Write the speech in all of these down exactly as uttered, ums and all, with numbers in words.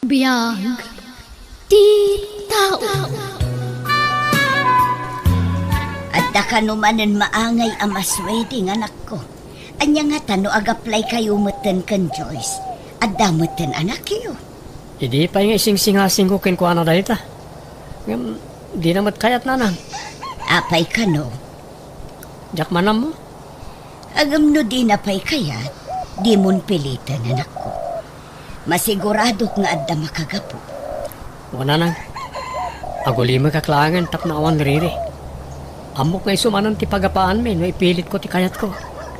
Biag ti tao. Adda kano manen maangay a mas wedding, anakko. Ania ngata no ag-apply kayo metten ken Joyce? Adda metten anakyo. Idi pay nga isingsingasingko kenkuana dayta. Ngem, dina met kayat, nanang. Apay kano? Diak manammo. Ngem no dina pay kayat, dimon piliten, anakko. Masiguradok nga adda makagapu. Wen, nanang, agulimekak laengen tapno awan riri. Ammok nga isu manen ti pagapaanmi no ipilitko ti kayatko.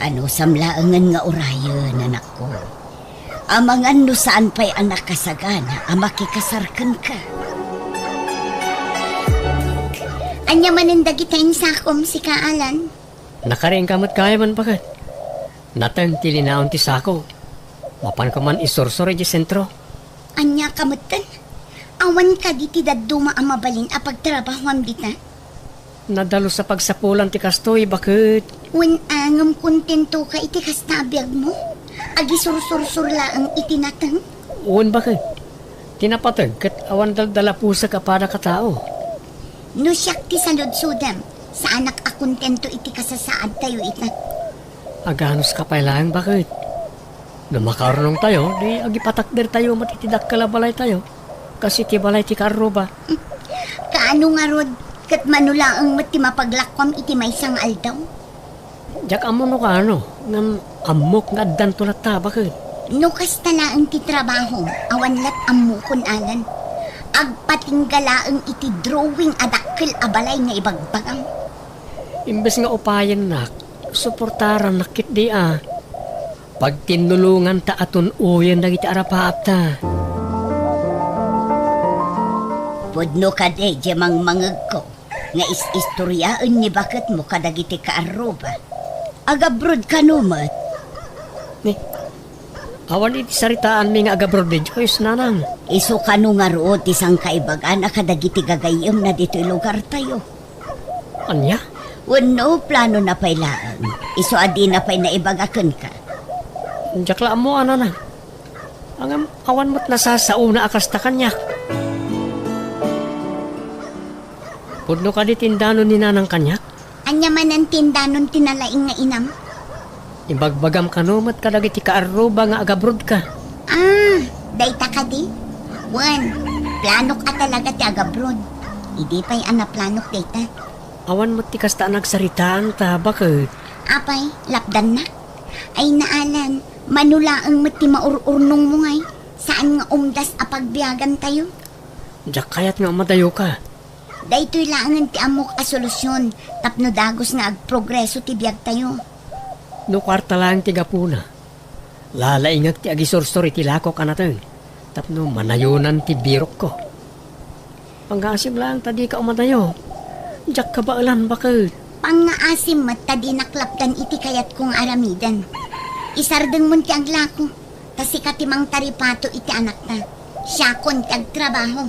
Anusam laengen nga urayen, anakko. Amangan no saan pay a nakasagana a makikasar kenka. Ania manen dagita insakom, sika, Alan? Nakariingka met gayam, baket. Nateng ti linaon ti sako. Mapanko man isursor idiay sentro. Ania ka metten? Awan kadi ti dadduma a mabalin a pagtrabahoam dita? Nadalus a pagsapulan ti kastoy, baket. Wen, ngem kontentoka iti kasta a biagmo? Agisursursor laeng iti nateng? Wen, baket. Ti napateg ket awan daldalapusek a padak a tao. No siak ti saludsodem, saanak a kontento iti kasasaadtayo ita. Aganuska pay laeng, baket. No makaurnongtayo, di agipatakdertayo met iti dakkel a balaytayo, kas iti balay ti kaarruba. Kaano ngarud, ket mano laeng met ti mapaglakkuam iti maysa nga aldaw? Diak ammo no kaano, ngem ammok nga addanto latta, baket. No kasta laeng ti trabahom, awan lat ammokon, Alan. Agpatingga laeng iti drawing a dakkel a balay nga ibagbagam. Imbes nga upayennak, suportarannak ketdi a. Pagtinnulonganta a tun-oyen dagiti arapaapta. Pudno kadi diay mangmangegko nga is-istoriaen ni baketmo kadagiti kaarruba. Ag-abroad kano met? Ni, awan iti saritaanmi nga ag-abroad ni Joyce, nanang. Isu kano ngarud ti sangkaibagana kadagiti gagayyemna ditoy lugartayo? Ania? Wenno, planona pay laeng. Isu a dina pay naibaga kenka. Diak la ammo, a, nanang. Ngem awan met nasasaona a kasta kaniak. Pudno kadi ti indanon ni nanang kaniak? Ania manen ti indanon ti nalaing nga inam? Ibagbagam kano met kadagiti kaarruba nga agabrodka. Ah, dayta kadi? Wen, planok a talaga ti agabroad. Idi pay a naplanok dayta. Awan met ti kasta a nagsaritaanta, baket. Apay, lapdannak? Ay, naalan, mano laeng met ti maur-urnongmo ngay. Saan nga umdas a pagbiagantayo? Diak kayat nga umadayoka. Daytoy laengen ti ammok a solusion tapno dagus nga agprogreso ti biagtayo. No kuarta laeng ti gapuna, lalaingek ti agisursor iti lakok a nateng tapno manayonan ti birokko. Pangngaasim laeng ta dika umadayo. Diak kabaelan, baket. Pangngaasim met ta dinak lapdan iti kayatko nga aramiden. Isardengmon ti aglako. Ta sika ti mangtaripato iti anakta. Siakon ti agtrabaho.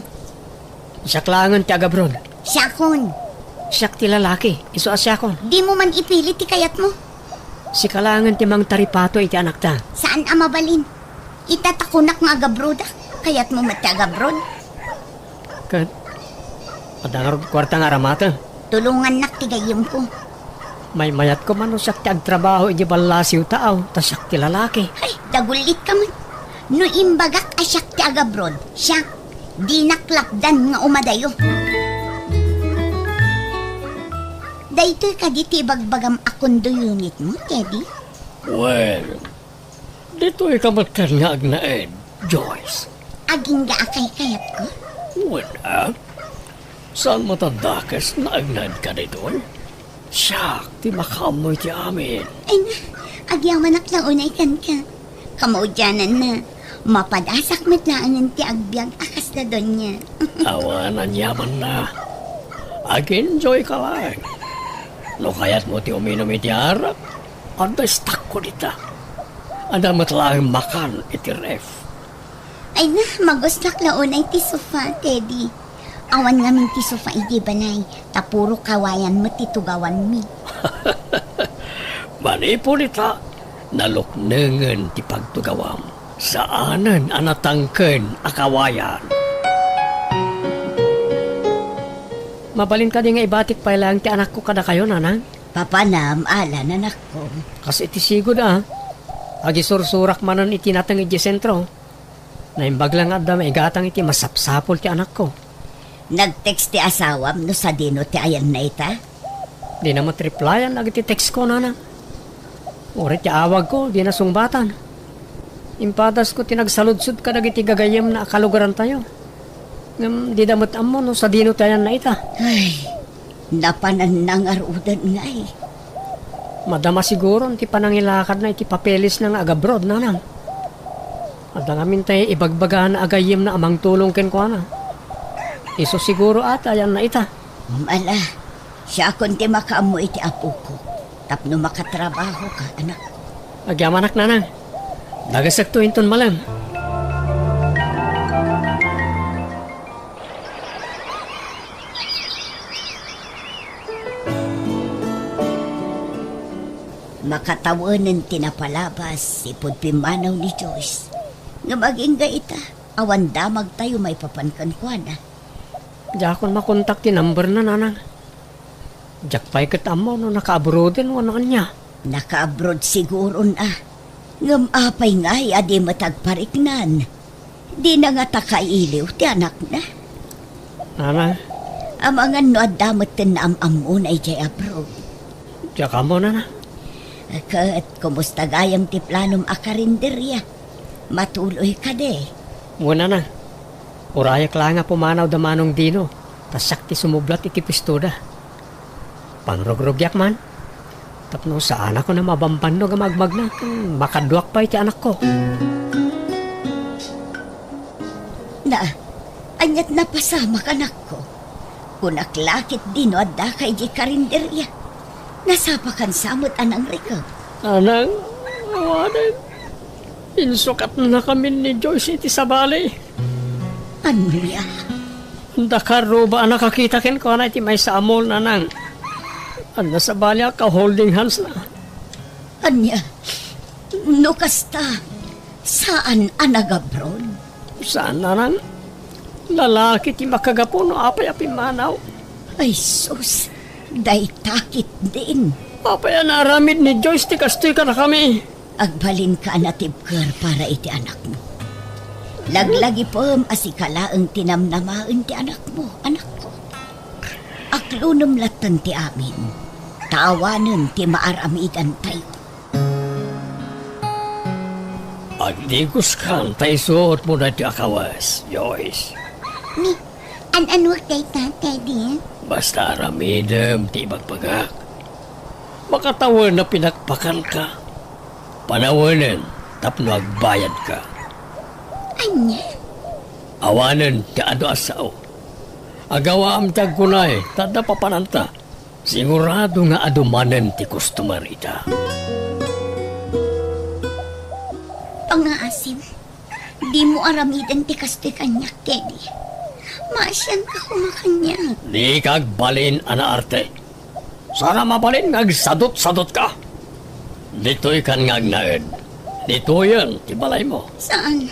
Siak laengen ti agabroad. Siakon. Siak ti lalaki, isu a siakon. Dimo man ipili ti kayatmo. Sika laengen ti mangtaripato iti anakta. Saan a mabalin. Ita ta kunak nga agabroadak, kayatmo met ti agabroad? Ket, adda ngarud kuarta nga aramata? Tulongannak ti gayyemko. Maymayatko man no siak ti agtrabaho iti ballasiw taaw, ta siak ti lalaki. Ay, dagullitka man. No imbagak a siak ti agabroad, siak, dinak lapdan nga umadayo. Daytoy kadi ti ibagbagam a condo unit mo, Teddy? Well, ditoy ka met kano nga agnaed, Joyce? Agingga a kaykayatko? Wen a? Saan met a dakes nga agnaedka ditoy? Siak ti makaammo iti amin. Ay na, agyamanak la unay kenka. Kamaudiananna, mapadasak met laengen ti agbiag a kasla donia. Awan aniamanna. Ag-enjoy ka laeng. No kayatmo ti uminum iti arak, adda istakko dita. Adda met laeng makan iti ref. Ay na, magustuak la unay ti sofa, Teddy. Awan ngamin ti sofa iti balay, ta puro kawayan met ti tugawanmi. Manipud ita, naluknengen ti pagtugawam. Saanen a natangken a kawayan. Mabalin kadi nga ibatik pay laeng ti anakko kadakayo, nanang? Papanam, Alan, anakko. Kas iti sigud a, agisursurak manen iti nateng idiay sentro. Naimbag la nga adda maigatang iti masapsapul ti anakko. Nag-text ti asawam no sadino ti ayanna ita? Dina met replyan dagiti textko, nanang. Uray ti awagko, dina sungbatan. Impadasko ti nagsaludsod kadagiti gagayyemna a kalugarantayo. Ngem dida met ammo no sadino ti ayanna ita. Ay, napananna ngaruden ngay. Madama siguron ti panangilakadna iti papelesna nga agabroad, nanang. Adda ngamin tay ibagbagana a gayyemna a mangtulong kenkuana. Isu siguro a ti ayanna ita. Ala, siakon ti makaammo iti apoko tapno makatrabahoka, anakko. Agyamanak, nanang. Dagasekto inton malem. Makatawenen ti napalabas ipud pimmanaw ni Joyce. Ngem agingga ita, awan damagtayo maipapan kenkuana. Diakon makontak ti numberna, nanang. Diak pay ket ammo no nakaabroaden wenno ania. Nakaabroad siguron a. Ngem apay ngay a di met agpariknan? Dina ngata kailiw ti anakna? Nanang. Amangan no adda metten naam-ammona idiay abroad. Diak ammo, nanang. Ket kumusta gayam ti planom a karinderia? Matuloy kadi? Wen, nanang. Urayek laeng a pumanawda Manong Dino, ta siak ti sumublat iti puestoda. Pangrugrugiak man, tapno saanakon a mabambannog a magmagna ken makaduak pay ti anakko. Na, aniat napasamak, anakko? Kunak la ketdi no addaka idiay karinderia. Nasapakan sa met a nangrikep. Nanang, awanen. Insukatnakamin ni Joyce iti sabali. Ania? Dakkel ruba a nakakita kenkuana iti maysa a mall, nanang. Adda sabali a ka-holding hands-na. Ania? No kasta, saan a nagabroad? Saan, nanang. Lalaki ti makagapu no apay a pimmanaw. Ay sus, dayta ketdin. Apay a naaramid ni Joyce ti kastoy kadakami? Agbalinka a natibker para iti anakmo. Laglagipem a sika laeng ti namnamaen ti anakmo, anakko. Aklonem latten ti amin, ta awanen ti maaramidantayo. Agdigoskan ta isuotmo daytoy a kawes, Joyce. Ni, an-anuak dayta, Teddy? Basta aramidem ti ibagbagak. Makatawen a pinakpakanka. Panawenen tapno agbayadka. Ania? Awanen ti adu a sao. Agawaam ti agkunay ta adda papananta. Sigurado nga adu manen ti customer ita. Pangngaasim, dimo aramiden ti kastoy kaniak, Teddy. Maasianka koma kaniak. Dika agbalin a naarte. Saan a mabalin nga agsadutsadutka. Ditoykan nga agnaed. Ditoyen ti balaymo. Saan?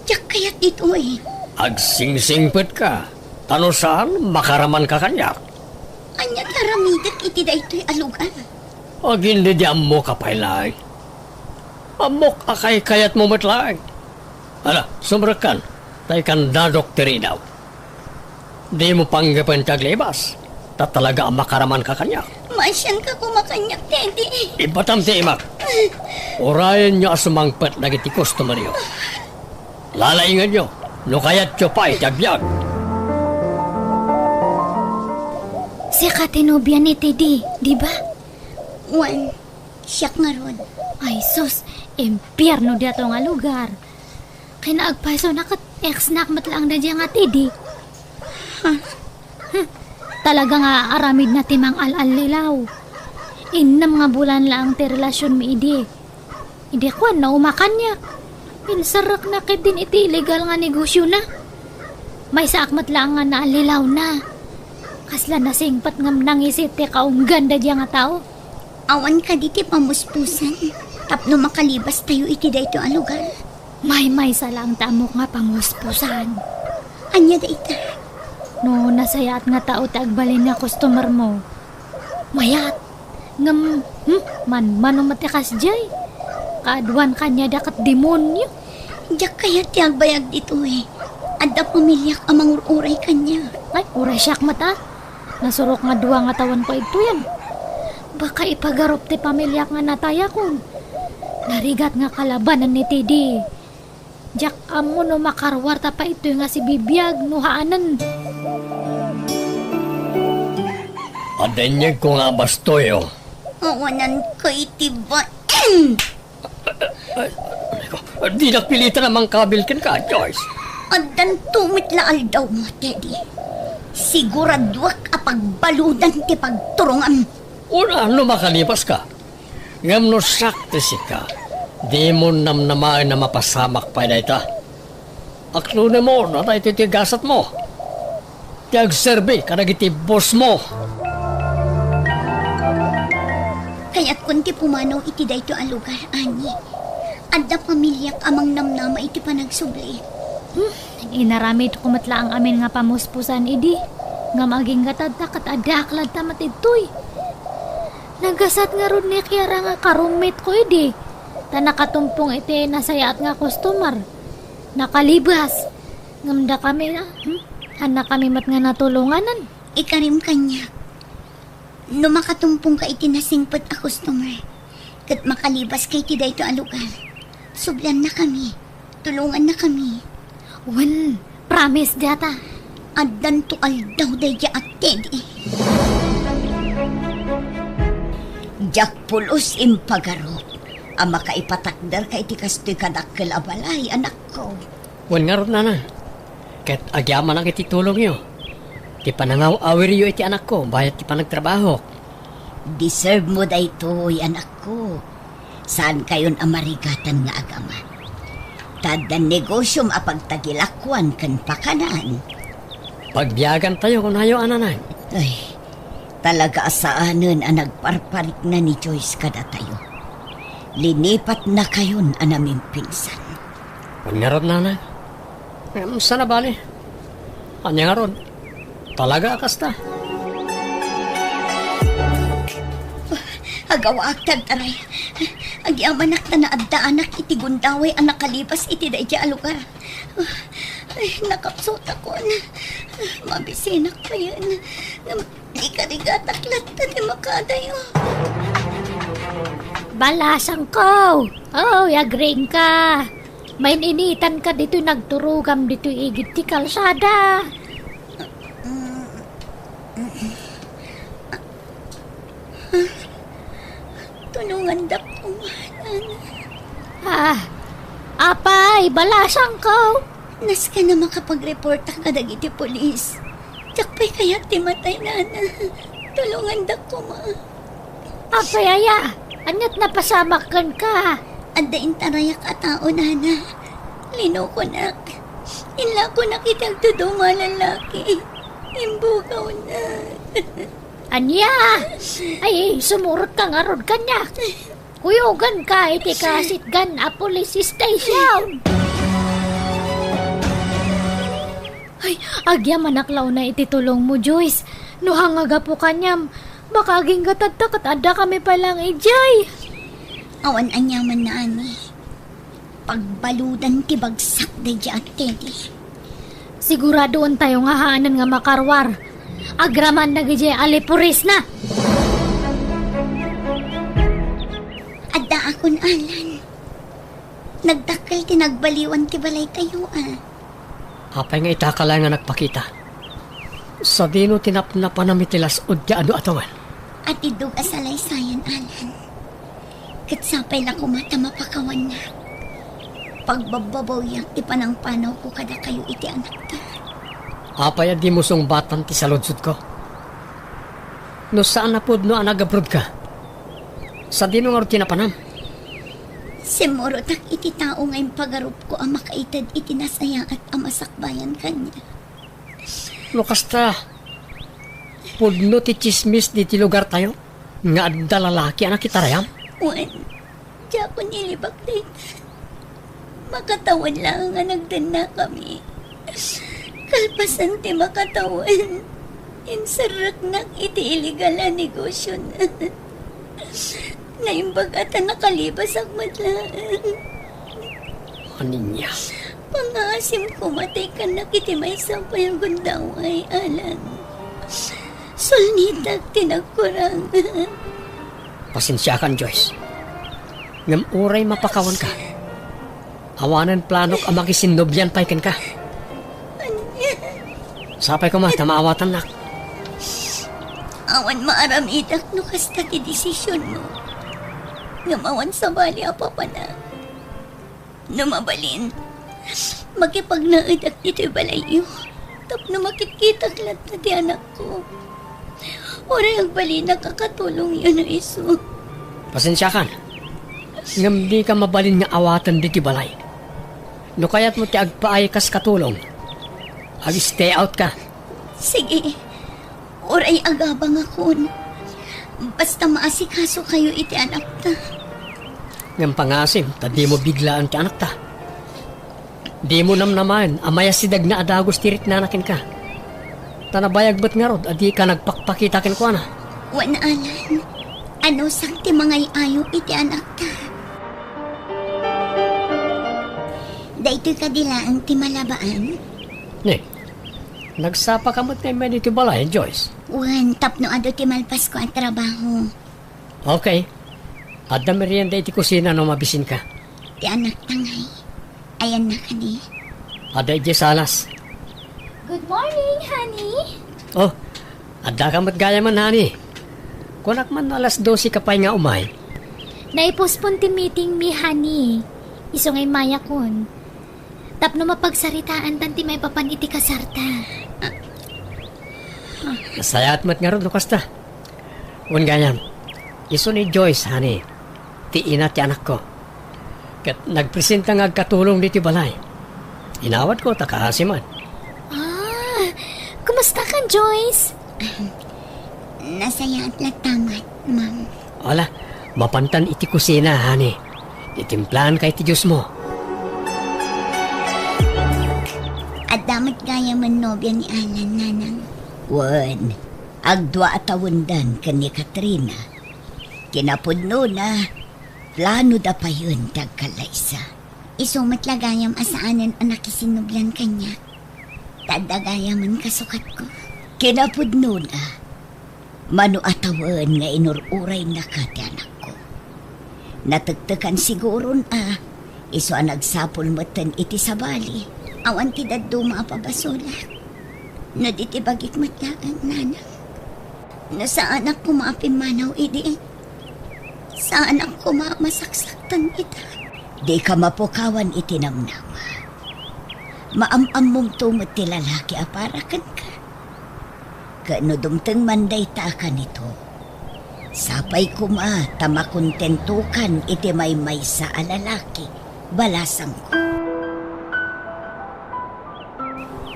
Diak kayat ditoy. Agsingsingpetka, ta no saan, makaramanka kaniak. Ania ti aramidek iti daytoy a lugar? Agin-, di, di ammok a pay laeng. Ammok a kaykayatmo met laeng. Ala, sumrekkan, ta ikandadok ti ridaw. Dimo panggepen ti aglibas, ta talaga a makaramanka kaniak. Maasianka koma kaniak, Teddy. Ibatam ti imak. Urayenyo a sumangpet dagiti customeryo. Lalaingenyo, no kayatyo pay ti agbiag. Siaka ti nobia ni Teddy, di ba? Wen, siak ngarud. Ay sus, impierno diato nga lugar. Kinaagpaysona ket ex-nak met laeng daydiay nga Teddy. Ha? Hmm. Talaga nga aramidna ti mangal-allilaw. Innem nga bulan laeng ti relasionmi idi. Idi kuan, naumakanyak. Inserrekna ketdin iti illegal nga negosiona. Maysaak met laeng nga naallilawna. Kasla nasingpet ngem nangisit ti kaunggan daydiay nga tao. Awan kadi ti pamuspusan tapno makalibastayo iti daytoy a lugar? Maymaysa laeng ti ammok nga pamuspusan. Ania dayta? No nasayaat nga tao ti agbalin nga customer mo, mayat. Ngem, hmm, manmano met ti kasdiay? Kaaduan kaniada ket demonio. Diak kayat ti agbayag ditoy. Adda pamiliak a mangur-uray kaniak. Ay, uray siak met a. Nasurok nga dua nga tawenko ditoyen. Baka ipagarup ti pamiliak nga natayakon. Narigat nga kalabanan ni Teddy. Diak ammo no makaruarta pay ditoy nga sibibiag no haanen. Adda inyegko nga abastoy, o. Awananko iti bain! Ay, ay, ay, ko, dinak pilitan a mangkabil kenka, Joyce. Addanto met la aldawmo, Teddy. Siguraduak a pagbaludan ti pagturongam. Una, no makalibaska. Ngem no siak ti sika, dimo namnamaen a mapasamak pay dayta. Aklonem no ania daytoy ti gasatmo ti agserbi kadagiti bossmo. Kayatkon ti pumanaw iti daytoy a lugar, Ani. Adda pamiliak a mangnamnama iti panagsubli. Hmm, inaramidko met laeng amin nga pamuspusan idi. Ngem agingga tatta ket addaak latta met ditoy. Nagasat ngarud ni Kiara nga karumitko idi, ta nakatumpong iti nasayaat nga customer. Nakalibas. Ngem dakami, ah, hmm? Haannakami met nga natulonganan. Ikarim kaniak. No makatumpongka iti nasingpet a customer, ket makalibaska iti daytoy a lugar, subliannakami, tulongannakami. Wen, promise dayta. Addanto aldaw daydiay a Teddy. Diak pulos impagarup a makaipatakderka iti kastoy kadakkel a balay, anakko. Wen ngarud, nanang. Ket agyamanak iti tulongyo. Ti panangaw-awiryo iti anakko bayat ti panagtrabahok. Deservemo daytoy, anakko. Saankayon a marigatan nga agama. Ta adda negosyom a pagtagilakuan ken pakanan. Pagbiagantayo, kunayo, a nanang. Ay, talaga a saanen a nagparparikna ni Joyce kadatayo. Linipatnakayon a namimpinsan. Wen ngarud, nanang. Ngem saan a bale. Ania ngarud? Talaga a kasta. Agawaak ti agtaray. Agyamanak ta naaddaanak iti gundaway a nakalibas iti daydiay a lugar. Ay, nakapsutakon. Mabisinak payen. Ngem ikarigatak latta ti makadayo. Balasangko! Oy, agriingka! Main-initanka ditoy nagturogam ditoy igid ti kalsada. Tulongandak koma, nana. Ah, apay, balasangko! Nasken a makapagreportak kadagiti pulis. Diak pay kayat ti matay, nana. Tulongandak koma. Apay aya, ania't napasamak kenka? Adda intarayak a tao, nana. Linokonak. Inlakonak iti agduduma a lalaki. Imbugawnak. Ania? Ay, sumurotka ngarud kaniak. Kuyoganka iti kasitgan a police station. Ay, agyamanak la unay iti tulongmo, Joyce. No hangagapu kaniam, baka agingga tatta ket addakami pay laeng idiay. Awan aniaman, nana. Pagbaludan ti bagsak daydiay a Teddy. Siguradoentayo nga haanen nga makaruar. Agraman dagidiay a lipurisna. Addaakon, Alan. Nagdakkel ti nagbaliwan ti balaytayo, a. Apay nga itaka laeng nga nagpakita? Sadino ti napnapanam iti las-od nga adu-aduan? Atiddog a salaysayan, Alan. Ket sapay la koma ta mapakawannak. Pagbabbabawiak ti panangpanawko kadakayo iti anakta. Apay a dimo sungbatan ti saludsodko? No saan a pudno a nagabrodka, sadino ngarud ti napanam? Simmurotak iti tao nga impagarupko a makaited iti nasayaat a masakbayan kaniak. No kasta, pudno ti tsismis ditoy lugartayo nga adda lalaki a nakitarayam? Wen, diakon ilibak dayta. Makatawen laeng a nagdennakami. Kalpasan ti makatawen, inserreknak iti illegal a negosyo. Naimbag a ta nakalibasak met laeng. Ania? Pangaasim koma ti ikkannak iti maysa pay a gundaway, Alan. Sulnitak ti nagkurang. Pasensiakan, Joyce. Ngem uray mapakawanka, awanen planok a makisinnobian pay kenka. Sapay koma ta maawatannak. Awan maaramidak no kasta ti desisionmo. Ngem awan sabali a papanak. No mabalin, makipagnaedak ditoy balayyo tapno makitkitak latta ti anakko. Uray agbalinak a katulongyo no isu. Pasensiakan. Ngem dika mabalin nga awaten ditoy balay. No kayatmo ti agpaay kas katulong, ag-stay out ka. Sige. Uray agabangakon. Basta maasikasokayo iti anakta. Ngem pangaasim ta dimo biglaen ti anakta. Dimo namnamaen a mayasidegna a dagus ti riknana kenka. Ta nabayag met ngarud a dika nagpakpakita kenkuana. Wen, Alan, anusak ti mangay-ayo iti anakta. Daytoy kadi laeng ti malabaan? Ne, nagsapaka met nga immay ditoy balay, Joyce? Wen, tapno adu ti malpasko a trabaho. Okay. Adda merienda iti kusina no mabisinka. Ti anakta ngay. Ayanna kadi? Adda idiay salas. Good morning, honey. Oh, addaka met gayamen, honey. Kunak man no alas dose ka pay nga umay. Naipospon ti meeting mi, honey. Isu nga immayakon. Tapno mapagsaritaantan ti maipapan iti kasarta. Nasayaat met ngarud no kasta. Wen gayam, isu ni Joyce, honey, ti ina ti anakko. Ket nagpresenta nga agkatulong ditoy balay. Inawatko ta kaasi met. Ah, kumustakan, Joyce? Nasayaat latta met, ma'am. Ala, mapantan iti kusina, honey. Titimplaanka iti juice mo. Adda met gayamen nobia ni Alan, nanang. Wen, agdua a tawendan ken ni Katrina. Kinapudnona, planoda payen ti agkallaysa. Isu met la gayam a saanen a nakisinnublian kaniak. Ta adda gayamen kasukatko. Kinapudnona, mano a tawen nga inur-uraynaka ti anakko. Natektekan siguron a isu a nagsapul metten iti sabali. Awan ti dadduma a pabasolak. No di ti bagik met laeng, nanang. No saanak koma a pimmanaw idi, saanak koma a masaksaktan ita. Dika mapukawan iti namnama. Maam-ammomto met ti lalaki a para kenka. Ket no dumteng man dayta a kanito, sapay koma ta makontentokan iti maymaysa a lalaki, balasangko.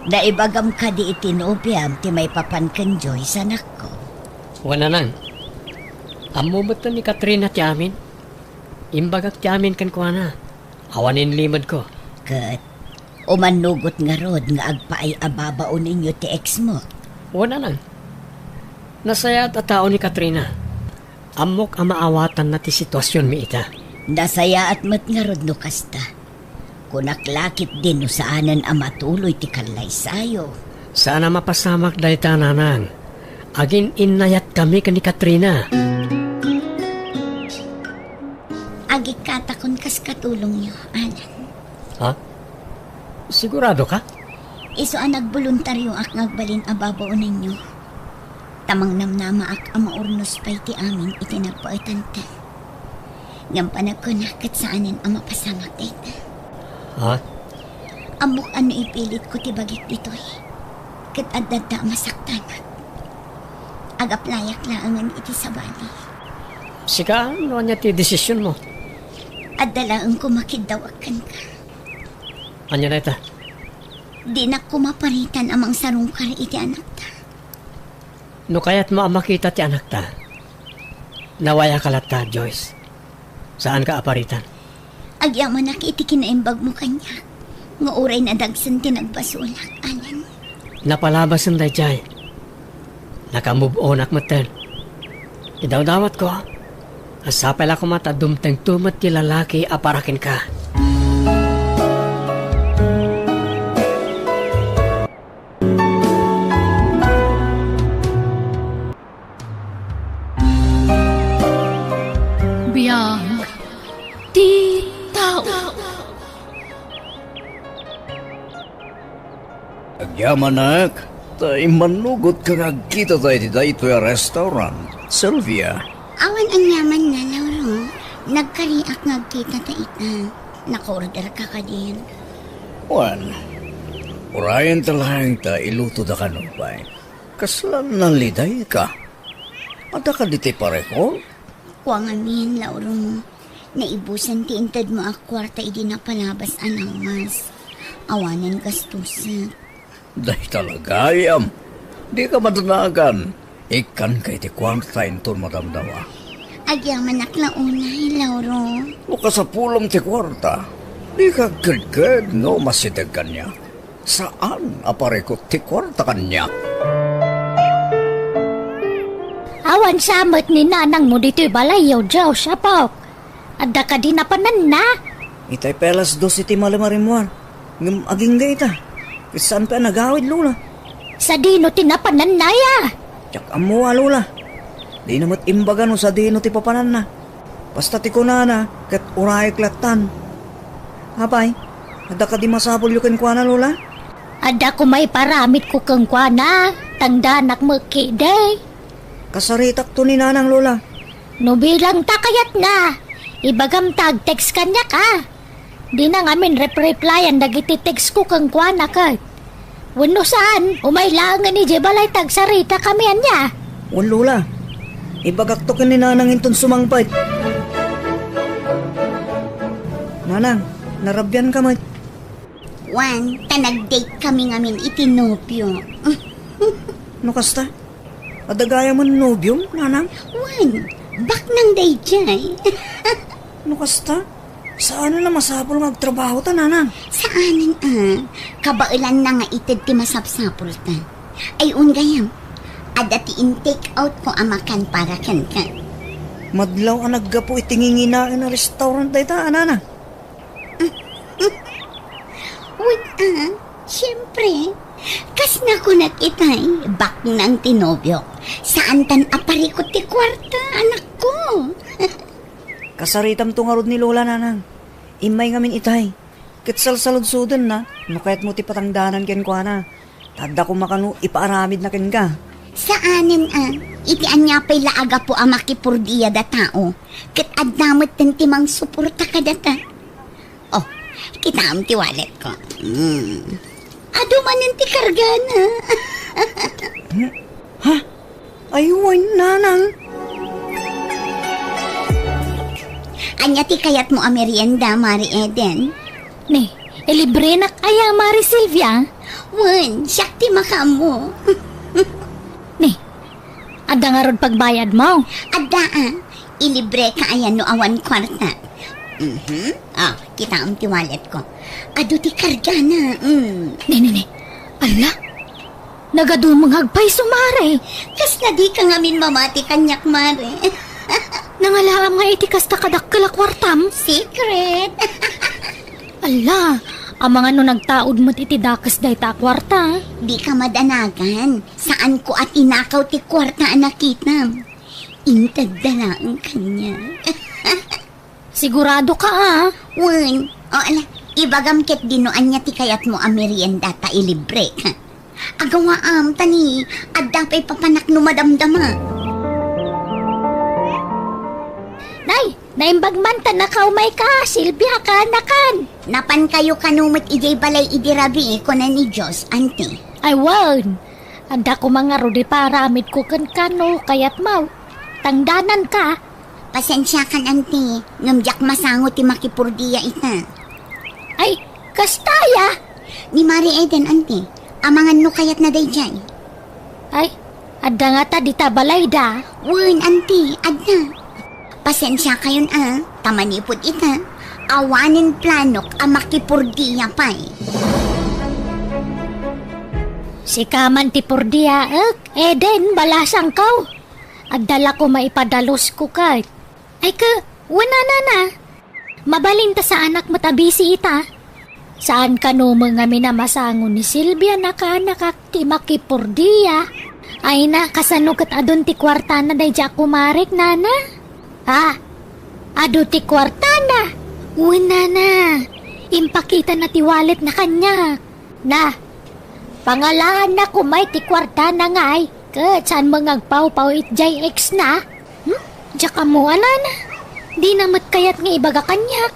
Naibagam kadi iti nobiam ti maipapan ken Joyce, anakko? Wen, nanang. Ammo met ni Katrina ti amin. Imbagak ti amin kenkuana. Awanen limedko. Ket umannugot ngarud nga agpaay a babaonenyo ti ex mo? Wen, nanang. Nasayaat a tao ni Katrina. Ammok a maawatanna ti situasionmi ita. Nasayaat met ngarud no kasta. Kunak la ketdi no saanen a matuloy ti kallaysayo. Saan a mapasamak dayta, nanang. Agin-innayatkami ken ni Katrina. Agikkatakon kas katulongyo, Alan. Ha? Sigurado ka? Isu a nagboluntarioak nga agbalin a babaonenyo. Ta mangnamnamaak a maurnos pay ti amin iti nagpaetanten. Ngem panagkunak ket saanen a mapasamak dayta. Ha? Ammok a no ipilitko ti bagik ditoy, ket adda a masaktanak. Agaplayak laengen iti sabali. Sika, no ania ti desisionmo? Adda laeng koma kiddawak kenka. Ania dayta? Dinak koma paritan a mangsarungkar iti anakta. No kayatmo a makita ti anakta, nawayaka latta, Joyce. Saanka a paritan. Agyamanak iti kinaimbagmo kaniak, nga uray nadagsen ti nagbasolak, Alan. Napalabasen daydiay. Nakamove onak metten. Idawdawatko, a sapay la koma ta dumtengto met ti lalaki a para kenka. Biag ti tao. Agyamanak, ta immanugotka nga agkitata iti daytoy a restaurant, Sylvia. Awan aniamanna, Lauro. Nagkariak nga agkitata ita. Naka-orderka kadin? Wen, urayenta laeng ta ilutoda kano pay. Kasla nalidayka? Adda kadi ti parekol? Kua ngamin, Lauro. Naibusan ti intedmo a kuarta idi napalabas a nawas. Awanen gastusek. Dayta la gayam. Dika madanagan. Ikkanka iti kuarta inton madamdama. Agyamanak la unay, Lauro. No kasapulem ti kuarta, dika agkedked no masideg kaniak. Saan a parikut ti kuarta kaniak. Awan sa met ni nanangmo ditoy balayyo, Dios, apok. Adda kadi napananna? Itay pay alas dos iti malem a rimmuar. Ngem agingga ita. Ket saan pay a nagawid, Lola. Sadino ti napananna, ya? Diak ammo, a, Lola. Dina met imbaga no sadino ti papananna. Basta ti kunana, ket urayek lattan. Apay, adda kadi masapulyo kenkuana, Lola? Adda koma ipaaramidko kenkuana, tangdanak met ketdi. Kasaritakto ni Nanang, Lola. No bilang ta kayatna, ibagam ta ag-text kaniak, a. Dina ngamin rep-replyan dagiti text ko kenkuana ket. Wenno saan, umay laengen idiay balay ta agsaritakami ania. Wen, Lola. Ibagakto ken ni Nanang inton sumangpet. Nanang, narabianka met. Wen, ta nag-date kami ngamin iti nobio. No kasta? Adda gayamen nobiom, Nanang? Wen, baknang daydiay. No kasta, saanen a masapul nga agtrabahota, Nanang? Saanen a. Kabaelanna nga ited ti masapsapulta. Ay, wen gayam, adda ti in-take out ko a makan para kenka. Madlaw a naggapu iti nginginaen a restaurant dayta, a, Nanang? Wen a, siempre. Kas nakunak itay, baknang ti nobiok. Saantan a parikut ti kuarta, anakko. Kasaritamto ngarud ni Lola, Nanang. Immay ngamin itay. Ket salsaludsodenna, no kayatmo ti patangdanan kenkuana. Ta adda koma kano ipaaramidna kenka. Saanen a, iti ania pay la a gapu a makipurdia datao, ket adda metten ti mangsuporta kadata. Oh, kitaem ti walletko. Hmm. Adu manen ti kargana. Hmm? Ha? Ay, wen, Nanang. Ania ti kayatmo a merienda, Mari Eden? Ni, ilibrenak aya, Mari Silvia? Wen, siak ti makaammo. Ni, adda ngarud pagbayadmo? Adda a. Ilibreka aya no awan kuarta? Mhm. Ah, kitaem ti walletko. Adu ti kargana. Mm. Ni, ni, ni. Ala, nagadumengag pay isu, Mare. Kasla dika ngamin mamati kaniak, Mare. Nangalaam nga iti kasta kadakkel a kuartam? Secret. Ala, amangan no nagtaud met iti dakes dayta a kuarta. Dika madanagan. Saanko a tinakaw ti kuarta a nakitam. Intedda laeng kaniak. Sigurado ka, a? Wen. O, ala, ibagam ketdi no ania ti kayatmo a merienda ta ilibre. Agawaam, ta ni, adda pay papanak no madamdama. Nay, naimbag man ta nakaumayka, Silvia, kaanakan. Napankayo kano met idiay balay idi rabii, kuna ni Dios, anti. Ay, wen. Adda koma ngarud ipaaramidko kenka no kayatmo. Tangdananka. Pasensiakan, anti, ngem diak masango ti makipurdia ita. Ay, kasta aya? Ni Mari Eden, anti, amangan no kayatna daydiay. Ay, adda ngata dita balayda? Wen, anti, adda. Pasensiakayon a, ta manipud ita, Awanen planok a makipurdia pay. Sika man ti purdiaek, Eden, balasangko. Adda la koma ipadalusko ket. Ay ka, wen a, nana. Mabalin ta saanak met a bisi ita. Saan kano met ngamin a masango ni Silvia, nakaanakak ti makipurdia. Ay na, kasano ket adun ti kuartana daydi a kumarek, nana? Ha? Adu ti kuartana? Wen, nana. Impakitana ti walletna kaniak. Na, pangalaanna koma iti kuartana ngay, ket saan met nga agpawpaw itiay ex na? Hmm? Diak ammo, nana. Dina met kayat nga ibaga kaniak.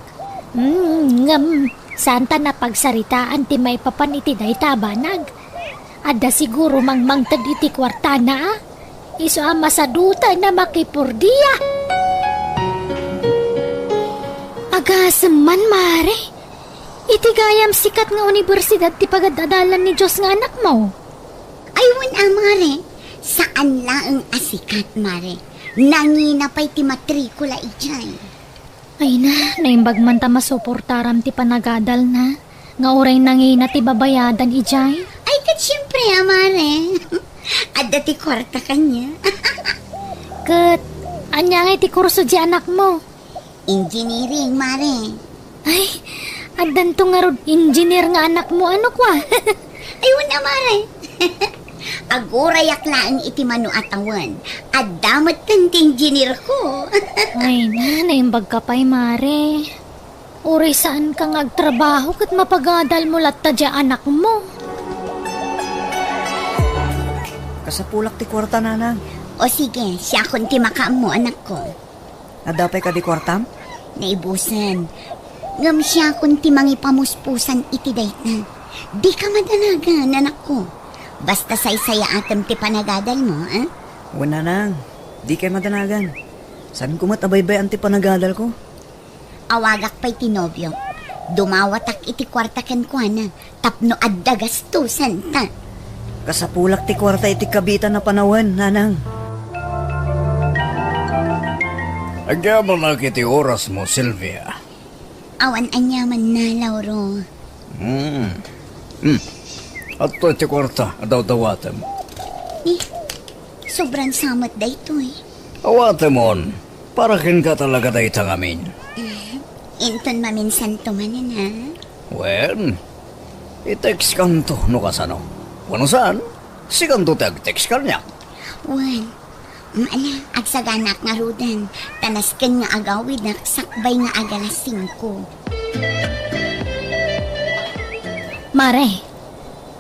Hmm, ngem, saanta napagsaritaan ti maipapan iti dayta a banag. Adda siguro mangmangted iti kuartana, a? Isu a masadutay na makipurdia. Agasem man, mare. Iti gayam sikat nga universidad ti pagad-adalan ni Dios nga anakmo. Ay, wen a, mare. Saan laeng a sikat, mare. Nangina pay ti matrikula idiay. Ay na, naimbag man ta masuportaram ti panagadalna, nga uray nangina ti babayadan idiay. Ay, ket siempre a, mare. Adda ti kuarta kaniak. Ket, ania ngay ti kurso di anakmo? Engineering, mare. Ay, addanto ngarud engineer nga anakmo, ano kua? Ay, wen a, mare. Agurayak laeng iti mano a tawen. Adda metten ti engineer ko. Ay na, naimbag ka pay, mare. Uray saan ka nga agtrabaho ket mapagadalmo latta di anakmo. Kasapulak ti kuarta, nanang. O sige, siakon ti makaammo, anakko. Adda pay kadi kuartam? Naibusen. Ngem siakon ti mangipamuspusan iti dayta. Dika madanagan, anakko. Basta saysayaatem ti panagadalmo, a? Wen, nanang. Dikay madanagan. Saanko met a baybay-an ti panagadalko. Awagak pay ti nobiok. Dumawatak iti kuarta kenkuana tapno adda gastusanta. Kasapulak ti kuarta iti kabiitan a panawen, nanang. Agyamanak iti orasmo, Silvia. Awan aniamanna, Lauro. Hmm. Hmm. Adtoy ti kuarta a dawdawatem. Eh, sobran sa met daytoy. Awatemon, para kenka talaga dayta ngamin. Eh, inton maminsanto manen, a? Wen, i-textkanto no kasano. Wenno saan, sikanto ti ag-text kaniak. Wen, ala, agsaganak ngaruden, ta nasken nga agawidak sakbay nga agalas singko. Mare,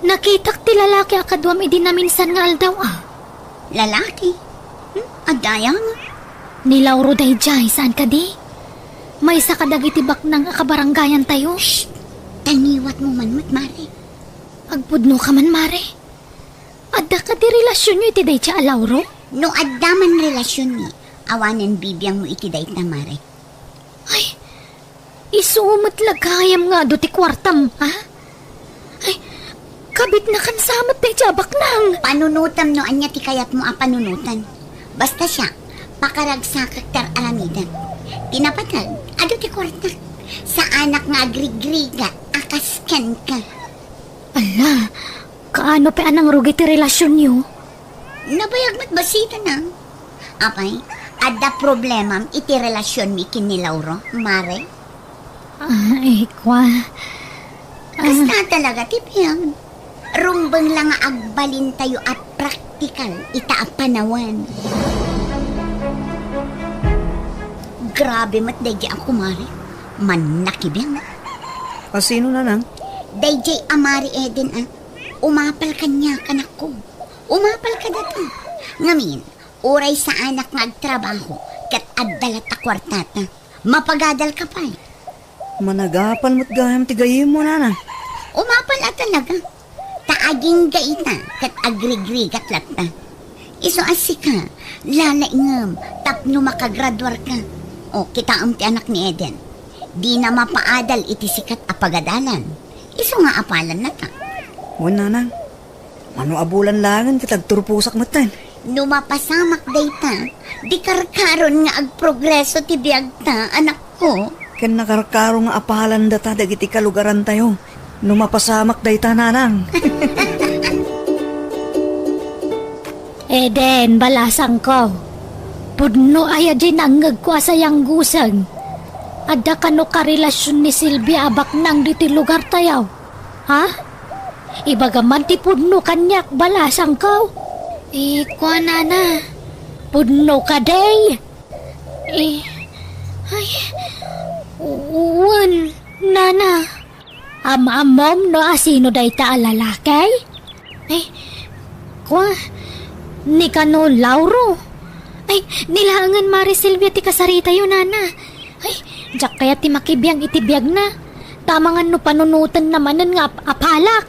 nakitak ti lalaki a kaduam idi naminsan nga aldaw, a. Lalaki? Hmm? Adda aya nga? Ni Lauro daydiay, saan kadi? Maysa kadagiti baknang a kabarangayantayo. Shh! Ta ngiwatmo man met, mare. Agpudno ka man, mare. Adda kadi relasionyo iti dayta a Lauro? No adda man relasionmi, awanen bibiangmo iti dayta, mare. Ay, isu met la gayam nga adu ti kuartam, a? Ay, kabitnakan sa met dayta a baknang. Panunotam no ania ti kayatmo a panunotan. Basta siak, pakaragsakak ti ar-aramidek. Ti napateg, adu ti kuartak. Saanak nga agrigrigat a kas kenka. Ala, kaano pay a nangrugi ti relasionyo? Nabayag met bassit, a. Apay, adda problemam iti relasionmi ken ni Lauro, mare? Ay, kua. Ah. Kasta talaga ti biag. Rumbeng la nga agbalintayo a praktikal ita a panawen. Grabe met daydi a kumare. Mannakibiang. A sino, nanang? Daydi a Mari Eden, a. Umapal kaniak, anakko. Umapal kadata. Ngamin, uray saanak nga agtrabaho, ket adda latta kuartata. Mapagadal ka pay. Managapal met gayam ti gayyemmo, nana. Umapal a talaga. Ta agingga ita, ket agrigrigat latta. Isu a sika, lalaingem tapno makagraduarka. O, kitaem ti anak ni Eden. Dina mapaadal iti sikat a pagadalan. Isu nga apalan nata. Wen, nanang. Mano a bulan laengen ket agturposak metten. No mapasamak dayta, di karkaron nga agprogreso ti biagta, anakko. ken nakarkaro nga apalandata dagiti kalugarantayo no mapasamak dayta, nanang. Eden, balasangko. Pudno aya diay nangngegko a sayangguseng. Adda kano karelasion ni Silvia a baknang ditoy lugartayo? Ha? Ibagam man ti pudno kaniak, balasangko. Eh, kuanana. Pudno kadi? Eh, ay, wen, nana. Am-ammom no asino dayta a lalaki? Ay, kua, ni kano Lauro. Ay, ni laengen Mare Silvia ti kasaritayo, nana. Ay, diak kayat ti makibiang iti biagna. Ta amangan no panunotenna manen nga ap-, apalak.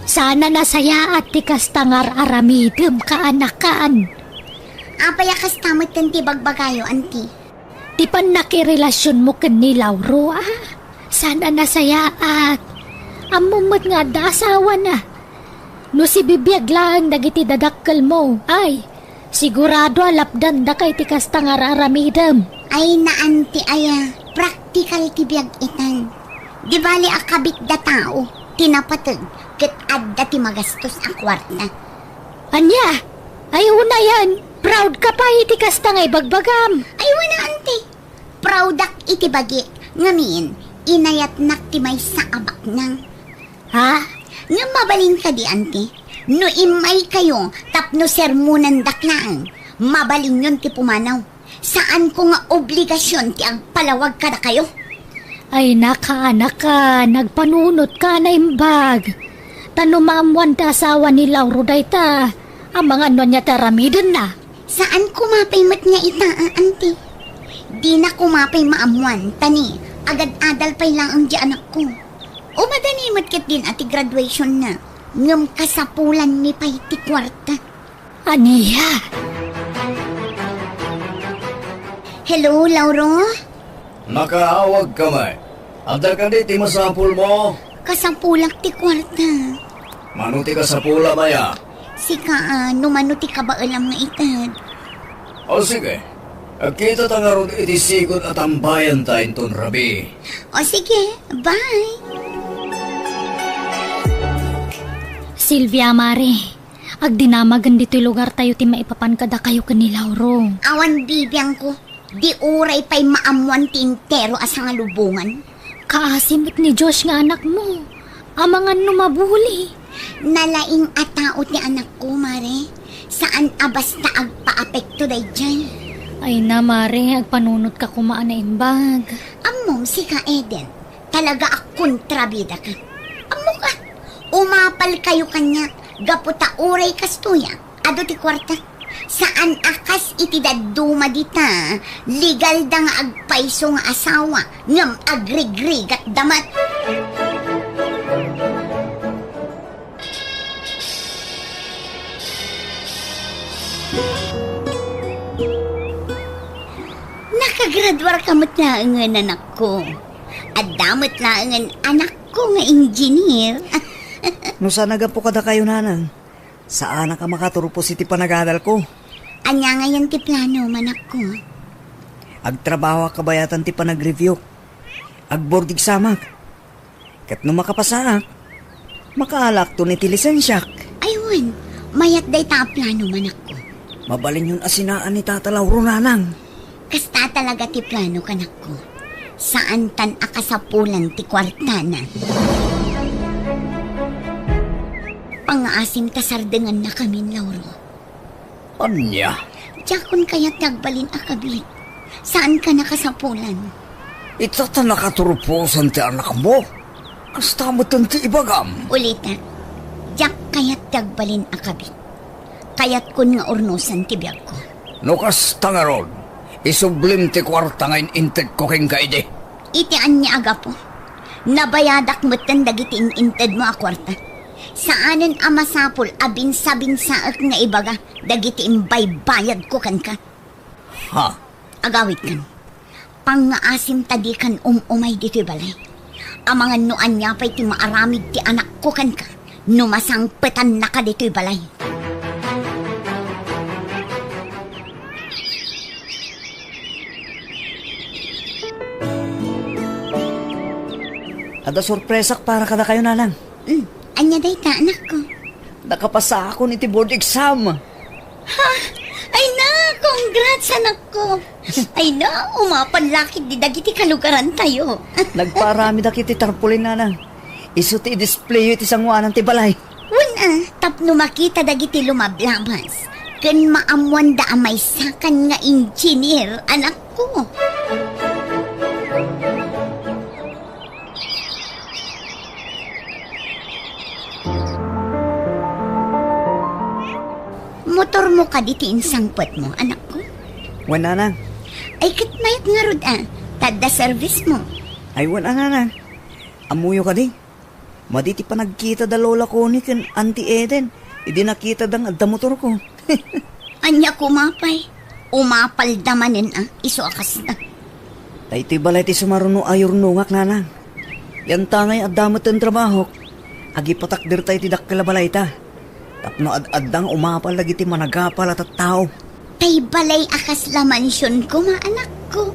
Saan a nasayaat ti kasta nga ar-aramidem, kaanakan. Apay a kasta metten ti bagbagayo, anti? Ti pannakirelasionmo ken ni Lauro, a? Saan a nasayaat. Ammom met nga adda asawana. No sibibiag laeng dagiti dadakkelmo, ay, sigurado a lapdandaka iti kasta nga ar-aramidem. Ay, naan ti aya, praktikal ti biag itan. Di bali a kabitda tao ti napateg ket adda ti magastos a kuarta. Ania? Ay, unayen, proud ka pay iti kasta nga ibagbagam. Ay, wen, anti. Proudak iti bagik, ngamin, inayatnak ti maysa a baknang. Ha? Ngem mabalin kadi, anti? No immaykayo tapno sermonandak laeng, mabalinyon ti pumanaw. Saanko nga obligasion ti agpalawag kadakayo. Ay, nakaanakan, agpanunotka a naimbag. Ta no maammoan ti asawa ni Lauro dayta, amangan no ania ti aramidenna. Saan koma pay met nga ita, a, anti? Dina koma pay maammoan, ta ni, agad-adal pay laeng di anakko. O madani met ketdin a ti graduationna, ngem kasapulanmi pay ti kuarta. Ania? Hello, Lauro? Nakaawagka met. Adda kadi ti masapulmo? Kasapulak ti kuarta. Mano ti kasapulam aya? Sika, a, no mano ti kabaelam nga ited. O sige, agkitata ngarud iti sigud a tambayanta inton rabii. O sige, bye! Silvia, Mare, agdinamagen ditoy lugartayo ti maipapan kadakayo ken ni Lauro. Awan bibiangko. Di uray pay maammoan ti entero a sangalubongan. Kaasi met ni Josh nga anakmo. Amangan no mabuli. Nalaing a tao ti anakko, Mare. Saan a basta agpaapekto daydiay. Ay na, Mare, agpanunotka koma a naimbag. Ammom, sika, Eden. Talaga a kontrabidaka. Ammok a, umapalkayo kaniak gapu ta uray kastoy a, adu ti kuarta. Saan a kas iti dadduma dita, legalda nga agpayso nga asawa, ngem agrigrigatda met. Nakagraduarka met laengen, anakko. Adda met laengen anakko nga engineer. No saan a gapu kadakayo, nanang, saanak a makaturpos iti panagadalko. Ania ngayen ti plano, manakko? Agtrabahoak kabayatan ti panagreviewk. Agboard examak. Ket no makapasaak, makaalakton iti lisensiak. Ay wen, mayat dayta a plano, manakko. Mabalinyon a sinaan ni Tata Lauro, nanang. Kasta talaga ti plano, kanakko. Saantan a kasapulan ti kuartana. Pangngaasim ta sardengannakamin, Lauro. Ania? Diakon kayat ti agbalin a kabit. Saanka a kasapulan. Ita ta nakaturposan ti anakmo? Kasta metten ti ibagam. Ulitek, diak kayat ti agbalin a kabit. Kayatkon nga urnosan ti biagko. No kasta ngarud, isublim ti kuarta nga in-intedko kenka idi. Iti ania a gapu? Nabayadak metten dagiti in-intedmo a kuarta. Saanen a masapul a binsa-binsaek nga ibaga dagiti imbaybayadko kenka. Ha? Agawidkan. Pangngaasim ta dikan um-umay ditoy balay. Amangan no ania pay ti maaramid ti anakko kenka no masangpetannaka ditoy balay. Adda sorpresak para kadakayo, nanang. Mm, ania dayta, anakko? Nakapasakon iti board exam. Ha? Ay na, congrats, anakko. Ay na, umapal lakit di dagiti kalugarantayo. Nagpaaramidak iti tarpaulin, nanang. Isu ti i-displayo iti sangoanan ti balay. Wen a, tapno makita dagiti lumablabas, ken maammoanda a maysakan nga engineer, anakko. Motormo kadi ti insangpetmo, anakko? Wen, nanang. Ay, ket mayat ngarud a, ta adda service mo. Ay, wen a, nanang. Ammoyo kadi? Madi ti panagkita da Lola Connie ken Auntie Eden idi nakitada nga adda motorko. Ania koma pay? Umapalda manen a, isu a kasta. Daytoy balay ti sumaruno a yurnongak, nanang. Yantangay adda met ti trabahok, agipatakderta iti dakkel a balayta. Tapno ad-adda nga umapal dagiti managapal a tattao. Tay balay a kasla mansion koma, anakko.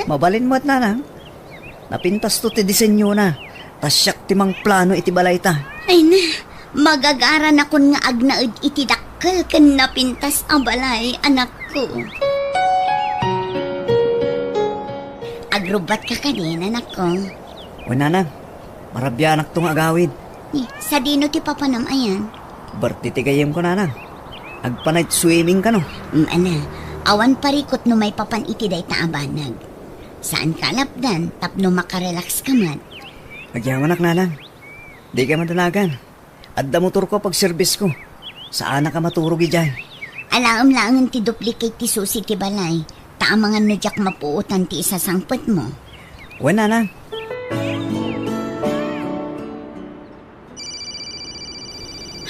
Mabalin met, nanang. Napintasto ti disenyona, ta siak ti mangplano iti balayta. Ay na, magagaranakon nga agnaed iti dakkel ken napintas a balay, anakko. Agrubbatka kadin, anakko? Wen, nanang, marabianakto nga agawid. Ni, sadino ti papanam ayan? Birthday ti gayyemko, nanang. Agpa-night swimming kano. Mm, ana, awan parikut no maipapan iti dayta a banag. Saanka a lapdan tapno makarelax ka met. Agyamanak, nanang. Dika madanagan. Adda motorko a pagserbisko. Saanak a maturog idiay. Alaem laengen ti duplicate ti susi ti balay, ta amangan no diak mapuotan ti isasangpetmo. Wen, nanang.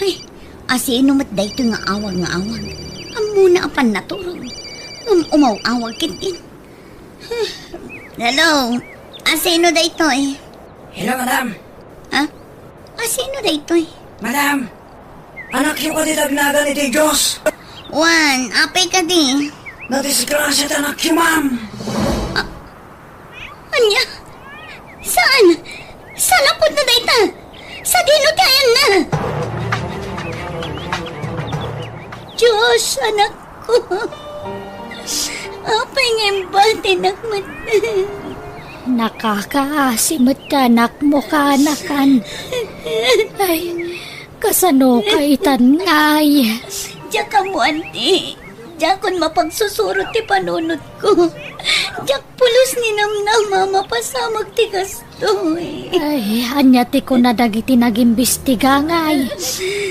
Ay, asino met daytoy nga awag nga awag? Ammona a pannaturog. Ngem umaw-awag ketdin. Hello, asino daytoy? Hello, madam. Ha? Asino daytoy? Madam, anakyo kadi dagnagan iti Diyos? Wen, apay kadi? Nadisgrasya ti anakyo, ma'am. Ania? Saan? Saan a pudno dayta? Sadino ti ayanna? Diyos, anakko. Apay nga imbatinak met? Nakakaasi met ti anakmo, kaanakan. Ay, kasano ka itan ngay? Diak ammo, anti. Diakon mapagsusurot ti panunotko. Diak pulos ni namnama a mapasamak ti kastoy. Ay, ania ti kuna dagiti nagimbestiga ngay?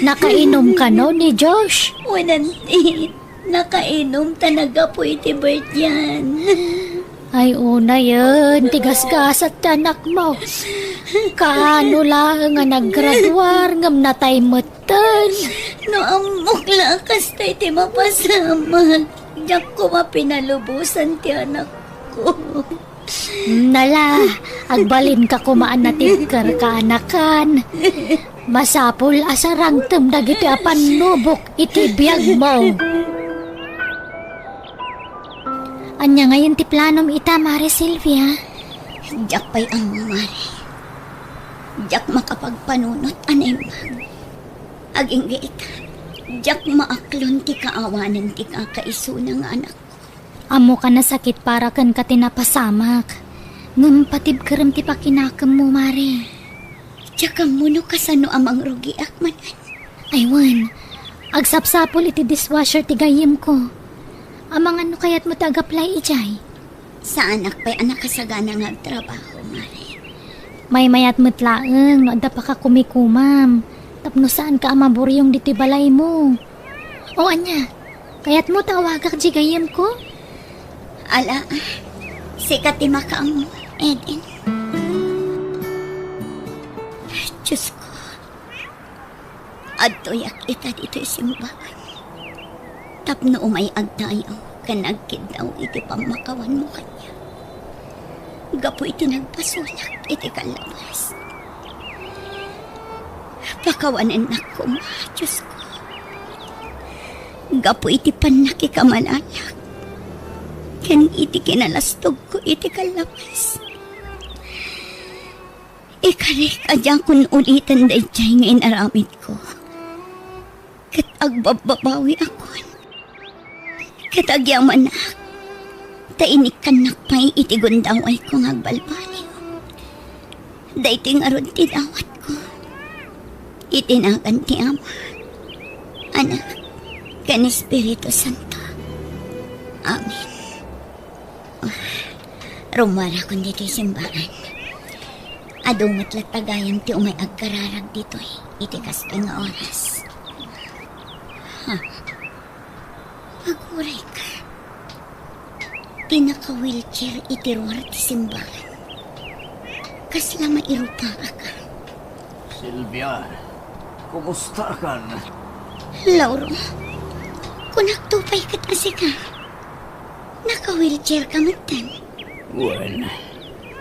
Nakainom kano ni Josh? Wen, anti, nakainom ta naggapu iti birthday-an. Ay, unayen, ti gasgasat ti anakmo. Kaano laeng a naggraduar ngem natay met? Tan, no ammok la a kasta ti mapasamak, diak koma pinalubosan ti anakko. Nala, agbalinka koma a natibker, kaanakan. Masapul a sarangtem dagiti a pannubok iti biagmo. Ania ngayen ti planom ita, Mare Sylvia? Diak pay ammo, Mare. Diak makapagpanunot a naimbag. Agingga ita, diak maaklon ti kaawanen ti kakaisuna nga anak. Ammoka a sakit para kenka ti napasamak. Ngem patibkerem ti pakinakemmo, Mare. Diak ammo no kasano a mangrugiak manen. Ay wen, agsapsapul iti dishwasher ti gayyemko. Amangan no kayatmo ti ag-apply idiay. Saanak pay a nakasagana nga agtrabaho, Mare. Maymayat met laeng no adda pakakumikumam tapno saanka a maburiong ditoy balaymo. O ania, kayatmo ta awagak diay gayyemko? Ala, sika ti makaammo, Eden. Diosko, adtoyak ita ditoy simbagan tapno umay agdayaw ken agkiddaw iti pammakawanmo kaniak. Gapu iti nagpasulak iti kallabas, pakawanennak koma, Diosko, gapu iti pannakikamalak ken iti kinalastogko iti kallabas. Karik a diakon uliten daydiay nga inaramidko. Ket agbabbabawiakon. Ket agyamanak, ta inikkannak pay iti gundawayko nga agbalbaliw. Daytoy ngarud ti dawatko. Iti nagan ti Ama, Anak, ken Espiritu Santo. Amen. Ah, rummuarakon ditoy simbagan. Adu met latta gayam ti umay agkararag ditoy iti kastoy nga oras. Ha? Agurayka. Ti naka-wheelchair iti ruar ti simbagan. Kasla mairupaak. Sylvia, kumustakan? Lauro, kunakto pay ket a sika. Naka-wheelchair ka metten. Wen,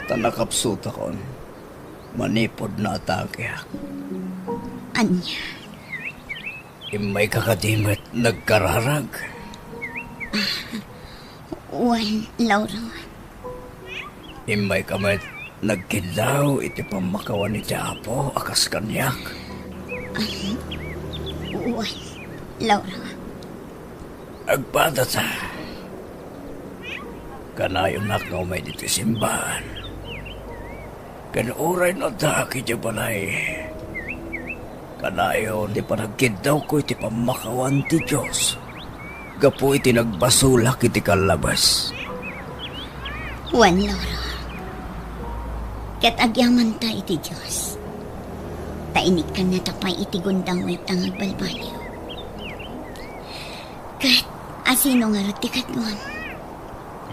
ta nakapsutakon. Manipud naatakeak. Ania? Immayka kadi met nagkararag? Wen, Lauro. Immayka met nagkiddaw iti pammakawan iti Apo a kas kaniak? Wen, Lauro. Agpadata. Kanayonak nga umay ditoy simbagan. Ken uray no addaak idiay balay, kanayon ti panagkiddawko iti pammakawan ti Dios gapu iti nagbasolak iti kallabas. Wen, Lauro. Ket agyamanta iti Dios, ta inikkannata pay iti gundawayta nga agbalbaliw. Ket asino ngarud ti kaduam?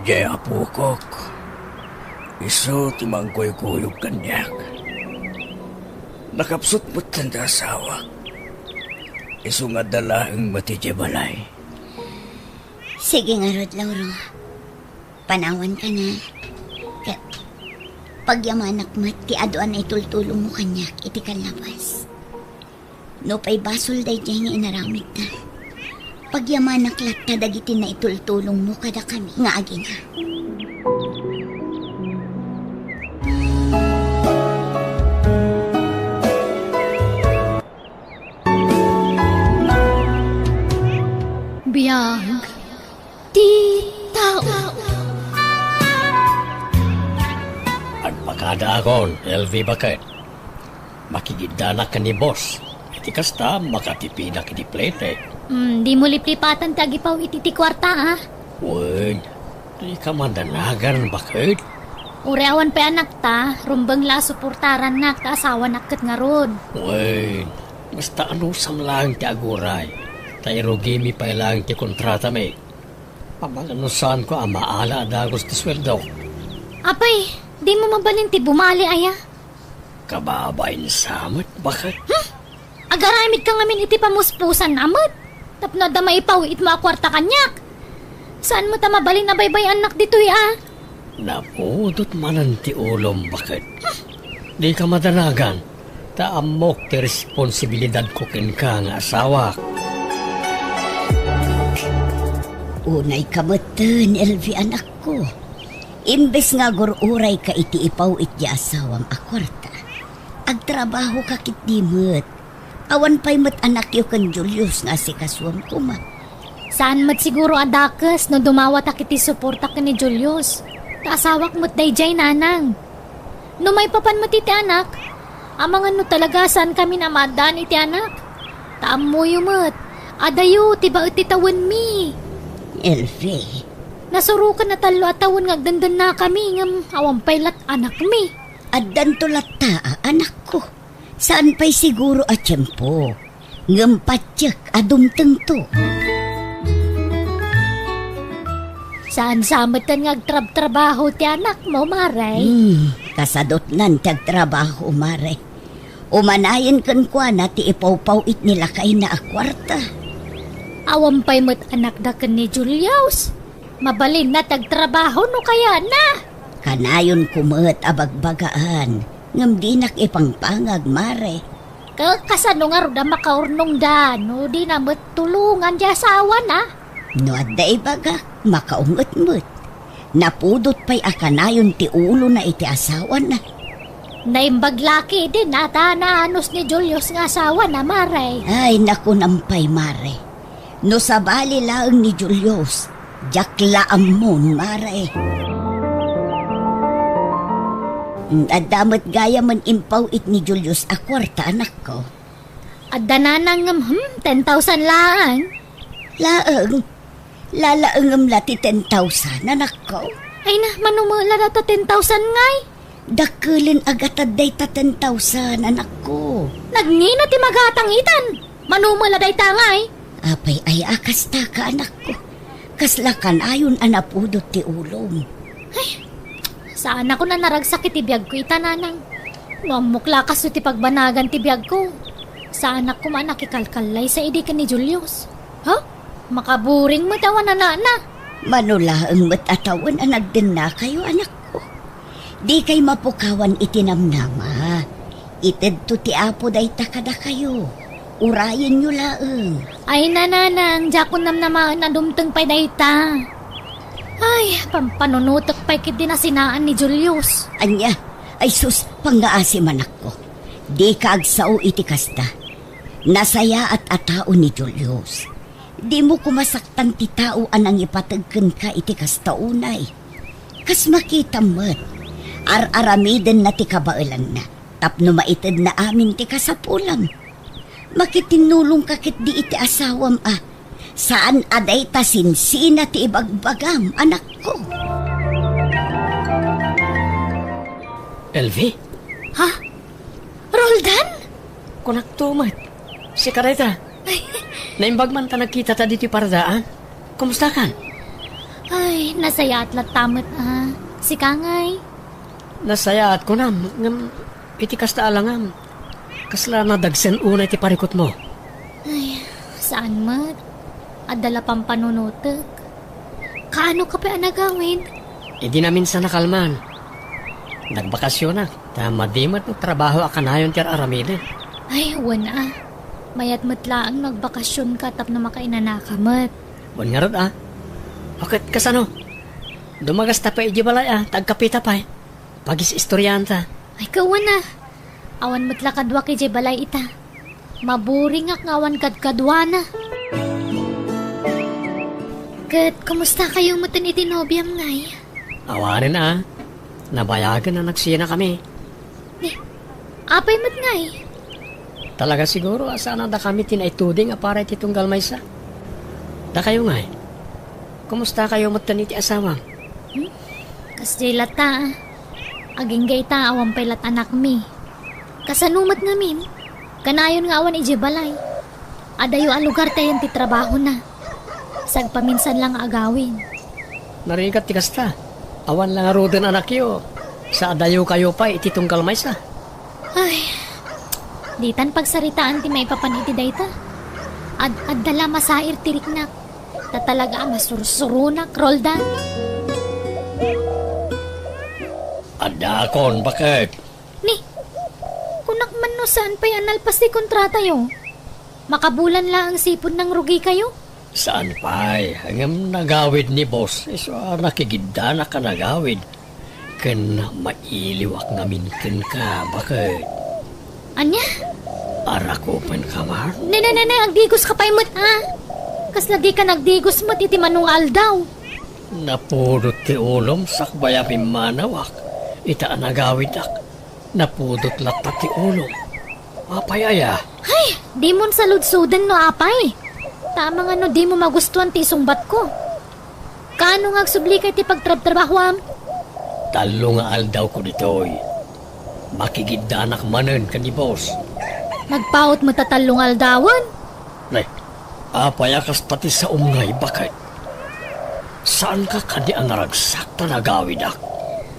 Diay apokok. Isu ti mangkuykuyog kaniak. Nakapsut metten ti asawak. Isu nga adda laeng met idiay balay. Sige ngarud, Lauro. Panawanka na. Ket pagyamanak met ti adu a naitultulongmo kaniak iti kallabas. Nupay basol daydiay nga inaramidta, pagyamanak latta dagiti naitultulongmo kadakami nga agina. Biag ti tao. Agpakadaakon, L V, baket. Makigiddanak ken ni boss. Iti kasta, makatipinak iti plete. Hmm, dimo liplipatan ti agipaw iti ti kuarta, a? Wen, dika madanagan, baket. Uray awan pay anakta, rumbeng la a suportarannak, ta asawanak ket ngarud. Wen, basta anusam laeng ti aguray, ta irugimi pay laeng ti kontratami. Amangan no saanko a maala a dagus ti sueldok. Apay, dimo mabalin ti bumali aya? Kababain sa met, baket. Hmm? Agaramidka ngamin iti pamuspusan a met. Tapno adda maipaw-itmo a kuarta kaniak. Saan met a mabalin a baybay-annak ditoy a? Napudot manen ti ulom, baket. Dika madanagan, ta ammok ti responsibilidadko kenka nga asawak. Unayka metten, L V, anakko. Imbes nga agur-urayka iti ipaw-it ti asawam a kuarta, agtrabahoka ketdi met. Awan pay met anakyo ken Julius nga asikasuem koma. Saan met siguro a dakes no dumawatak iti suporta ken ni Julius. Ta asawak met daydiay, nanang. No maipapan met iti anak, amangan no talaga saankami a maaddaan iti anak. Ta ammoyo met, adayo ti baet ti tawenmi. L V. Nasurokan a tallo a tawen nga agdendennakami, ngem awan pay lat anakmi. Addanto latta a anakko. Saan pay siguro a tiempo, ngem patiek a dumtengto. Saan sa metten nga agtrabtrabaho ti anakmo, Mare? Hmm, kasadutnan ti agtrabaho, Mare. Umanayen kenkuana ti ipawpaw-it ni lakayna a kuarta. Awan pay met anakda ken ni Julius. Mabalinna ti agtrabaho no kayatna. Kanayonko met a bagbagaan, ngem dinak ipangpangag, Mare. Ka-, kasano ngarud a makaurnongda no dina met tulongan ti asawana? No adda ibagak, makaunget met. Napudot pay a kanayon ti ulona iti asawana. Naimbag la ketdin a ta naanus ni Julius nga asawana, mare. Ay, nakunam pay, mare. No sabali laeng ni Julius, diak la ammon, mare. Mm, adda met gayamen impaw-it ni Julius a kuarta, anakko. Adda, nanang, ngem, hmm, ten thousand laeng. Laeng? Lalaengem la ti ten thousand, anakko? Ay na, mano met la data ten thousand ngay? Dakelen a gatad dayta ten thousand, anakko. Nagngina ti magatang itan. Mano met la dayta ngay? Apay aya a kasta ka, anakko? Kasla kanayon a napudot ti ulom. Ay, saanakon a naragsak iti biagko ita, nanang. No ammok la kastoy ti pagbanagan ti biagko, saanak koma a nakikalkallaysa idi ken ni Julius. Ha? Makaburing met awan anakna. Mano laeng met a tawen a nagdennakayo, anakko. Dikay mapukawan iti namnama. Itedto ti Apo dayta kadakayo. Urayenyo laeng. Ay, nanang, diakon namnamaen a dumteng pay dayta. Ay, pampanunotek pay ketdi nasinaan ni Julius. Ania? Ay sus, pangngaasim, anakko. Dika agsao iti kasta. Nasayaat a tao ni Julius. Dimo koma saktan ti tao a nangipateg kenka iti kasta unay. Kas makitam met, ar-aramidenna ti kabaelanna tapno maitedna amin ti kasapulam. Makitinnulongka ketdi iti asawam a saan a dayta sinsina ti ibagbagam, anakko. Elvi? Ha? Roldan? Kunakto met. Sika dayta. Naimbag man ta nagkitata ditoy paradaan. Kumustakan? Ay, nasayaat latta met, a. Sika ngay? Nasayaat kunam, ngem iti kasta a langam, kasla nadagsen unay ti parikutmo. Ay, saan met. Adda la pampanunotek. Kaano ka pay a nagawid? Idi naminsan a kalman. Nagbakasionak, ta madi met no trabaho a kanayon ti ar-aramiden. Ay, wen a. Mayat met laeng no agbakasionka tapno makainanaka met. Wen ngarud a. O ket kasano? Dumagasta pay idiay balay a, ta agkapeta pay. Pagis-istorianta. Ay, kawan a. Awan met la kaduak idiay balay ita. Maburingak nga awan kadkaduana. Ket kumusta kayo metten iti nobiam ngay? Awanen a. Nabayagen a nagsinakami. Ni, apay met ngay? Talaga siguro a saan a dakami ti naituding a para iti tunggal maysa. Dakayo ngay? Kumusta kayo metten iti asawam? Hmm? Kasdiay latta, a. Agingga ita awan pay lat anakmi. Kasano met ngamin? Kanayon nga awan idiay balay. Adayo a lugar tayen ti trabahona. Sagpaminsan la nga agawid. Narigat ti kasta. Awan la ngaruden anakyo. Sa adayo kayo pay iti tunggal maysa. Ay, ditan pagsaritaan ti maipapan iti dayta. Ad-adda la masair ti riknak. Ta talaga a masursuronak, Roldan. Addaakon, baket. Ni, kunak man no saan pay a nalpas ti kontratayo. Makabulan laeng sipud nangrugi kayo? Saan pay, ngem nagawid ni boss. Isu a nakigiddanak a nagawid. Ken mailiwak ngamin kenka, baket. Ania? Arakupenka man? Ne, ne, ne, ne, agdigoska pay met, a. Kasla dika nagdigos met iti mano nga aldaw. Napudot ti ulom sakbay a pimmanawak. Ita a nagawidak, napudot latta ti ulom. Apay aya? Ay, dimon saludsoden no apay. Ta amangan no dimo magustuan ti isungbatko. Kaano nga agsublika iti pagtrabtrabahoam? Tallo nga aldawko ditoy. Makigiddanak manen ken ni boss. Nagpaut met a tallo nga aldawen? Nay, apay a kasta ti saom ngay, baket? Saanka kadi a naragsak ta nagawidak?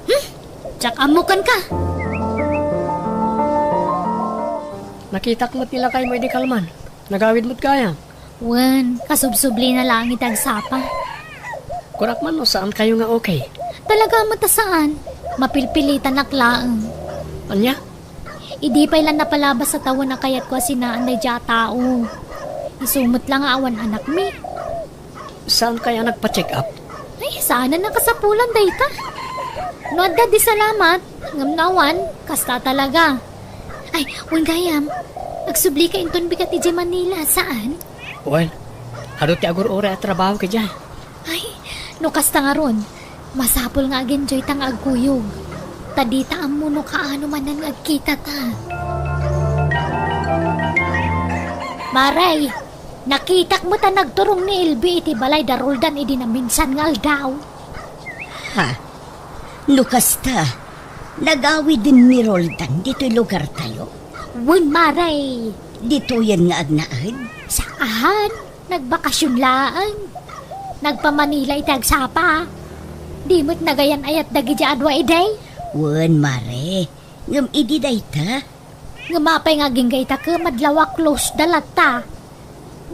Hmm? Diak ammo kenka. Nakitak met ni lakaymo idi kalman. Nagawid met gayam. Wen, kasubsublina laeng iti agsapa. Kunak man no saan kayo nga okay. Talaga met a saan. Mapilpilitanak laeng. Ania? Idi pay la napalabas a tawen a kayatko a sinaan daydiay a tao. Isu met la nga awan anakmi. Saan kaya nagpa-check up? Ay, saan a nakasapulan dayta. No adda di salamat, ngem no awan, kasta talaga. Ay, wen gayam, agsubli ka inton bigat idiay Manila, saan? Wen, adu ti agur-uray a trabaho kadiay. Ay, no kasta ngarud, masapul nga agenjoy ta nga agkuyog. Ta dita ammo no kaano manen nga agkita ta. Mare, nakitak met a nagturong ni Elvi iti balay da Roldan idi naminsan nga aldaw. Ha? No kasta, nagawiden ni Roldan ditoy lugartayo? Wen, mare. Ditoyen nga agnaed? Saan, nagbakasyon laeng. Nagpa-Manila iti agsapa. Di met nagayan-ayat dagiti adua idi? Wen, mare. Ngem idi dayta? Ngem apay nga agingga ita ket madlaw a close da latta?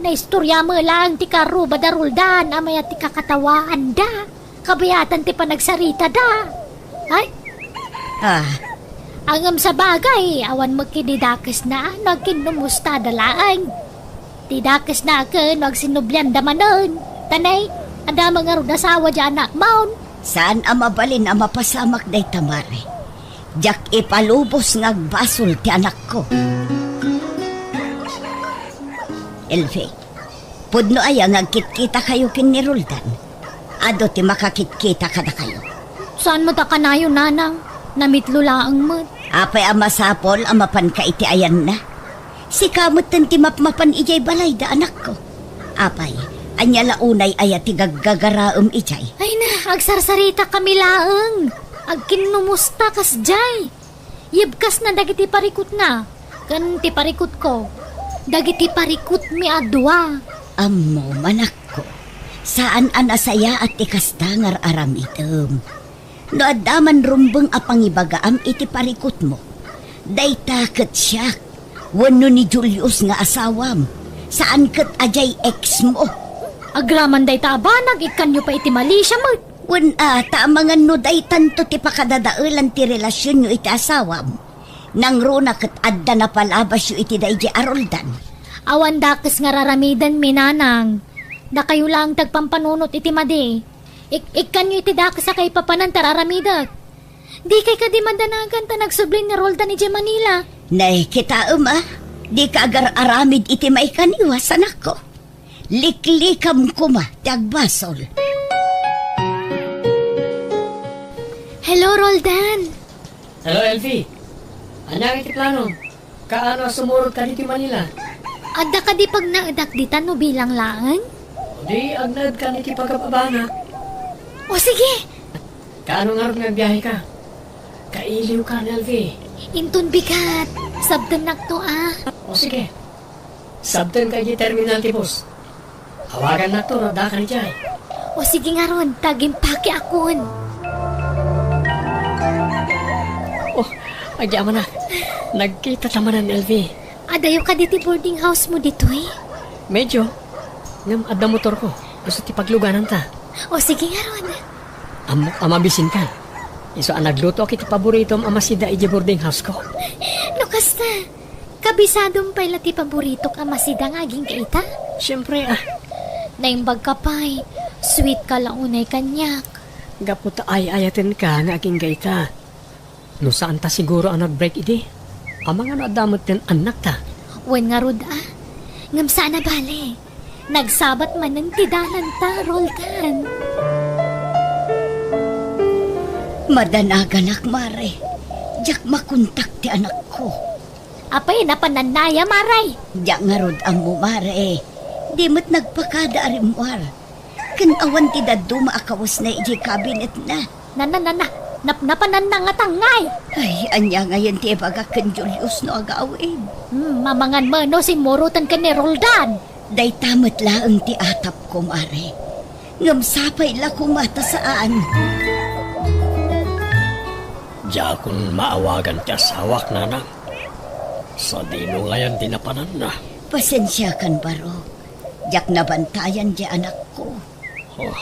Naistorya met laeng ti karuba da Roldan a mayat ti kakatawaanda. Kabayatan ti panagsaritada. Ay? Ah. Ngem sabagay, awan met ket idi dakesna no agkinnumustada laeng. Ti dakesna ket no agsinublianda manen. Ta nay, adda met ngarud asawa diay anakmon. Saan a mabalin a mapasamak dayta, mare. Diak ipalubos nga agbasol ti anakko. Elvi, pudno aya nga agkitkitakayo ken ni Roldan? Adu ti makakitkita kadakayo? Saan met a kanayon, nanang. Namitlo laeng met. Apay a masapul a mapanka iti ayanna? Sika metten ti mapmapan idiay balayda, anakko. Apay, ania la unay aya ti gaggagaraem idiay? Ay na, agsarsaritaka laeng. Agkinnumusta kasdiay. Yebkasna dagiti parikutna ken ti parikutko, dagiti parikutmi a dua. Ammom, anakko, saan a nasayaat ti kasta nga ar-aramidem. No adda man rumbeng a pangibagaam iti parikutmo, dayta ket siak, wenno ni Julius nga asawam, saan ket a diay exmo. Agraman dayta a banag, ikkanyo pay iti Malaysia met. Wen a, ta amangan no daytanto ti pakadadaelan ti relasionyo iti asawam. Nangruna ket adda napalabasyo iti daydi a Roldan. Awan dakes nga ar-aramidenmi, nanang. Dakayo laeng ti agpampanunot iti madi. Ik-, ikkanyo iti dakes a kaipapanan ti ar-aramidek. Dikay kadi madanagan ta nagsubli ni Roldan idiay Manila? Nay, kitaem a, dika agar-aramid iti maikaniwas, anakko. Liklikam koma ti agbasol. Hello, Roldan. Hello, Elvi. Ania nga ti plano? Kaano a sumurot ka ditoy Manila? Adda kadi pagnaedak dita no bilang laeng? O di, agnaed ka iti pagab-abanak. O sige! Kaano ngarud nga agbiahe ka? Kailiw ka, Nelvi. Inton bigat, sabtennak to, a. O sige. Sabten ka iti terminal ti bus. Awagannak to no adda ka idiay. O sige ngarud, ta agimpake akon. O, agyamanak. Nagkita ta manen, Elvi. Adayo kadi ti boarding house mo ditoy? Medyo. Ngem adda motorko. Isu ti paglugananta. O sige ngarud. Ammok a mabisinka. Isu a naglutoak iti paboritom a masida idiay boarding house ko. No kasta, kabisadom pay la ti paboritok a masida nga agingga ita? Siempre, a. Naimbag ka pay, sweet ka la unay kaniak. Gapu ta ay-ayatenka nga agingga ita. No saan ta siguro a nag-break idi, amangan no adda metten annakta. Wen ngarud a, ngem saan a bale. Nagsabat manen ti dananta, Roldan. Madanaganak, Mare. Diak makontak ti anakko. Apay, napananna aya, Mare? Diak ngarud ammo, Mare. Di met nagpakada a rimmuar. Ken awan ti dadduma a kawesna idiay kabinetna. Nana, nana, nap-, napananna nga tangngay. Ay, ania ngayen ti ibagak ken Julius no agawid? Hmm, mamangan met no simmuroten ken ni Roldan. Dayta met laeng ti atapko, Mare. Ngem sapay la koma ta saan. Diakon maawagan ti asawak, nanang. Sadino ngayen ti napananna? Pasensiakan, Barok. Diak nabantayan diay anakko. Oh,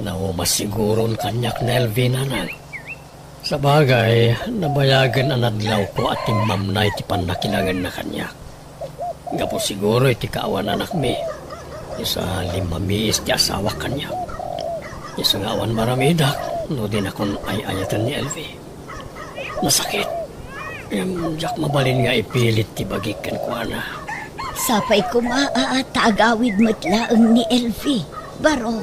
nauma siguron kaniak ni Elvi, nanang. Sabagay, nabayagen a nadlawko a timmamnay ti pannakilangenna kaniak. Gapu siguro iti kaawan anakmi, isu a limmamiis ti asawak kaniak. Isu nga awan maramidak, No dinakon ay-ayaten ni Elvie. Nasakit. Ngem diak mabalin nga ipilit ti bagik kenkuana. Sapay koma a ta agawid met laeng ni Elvie, Baro.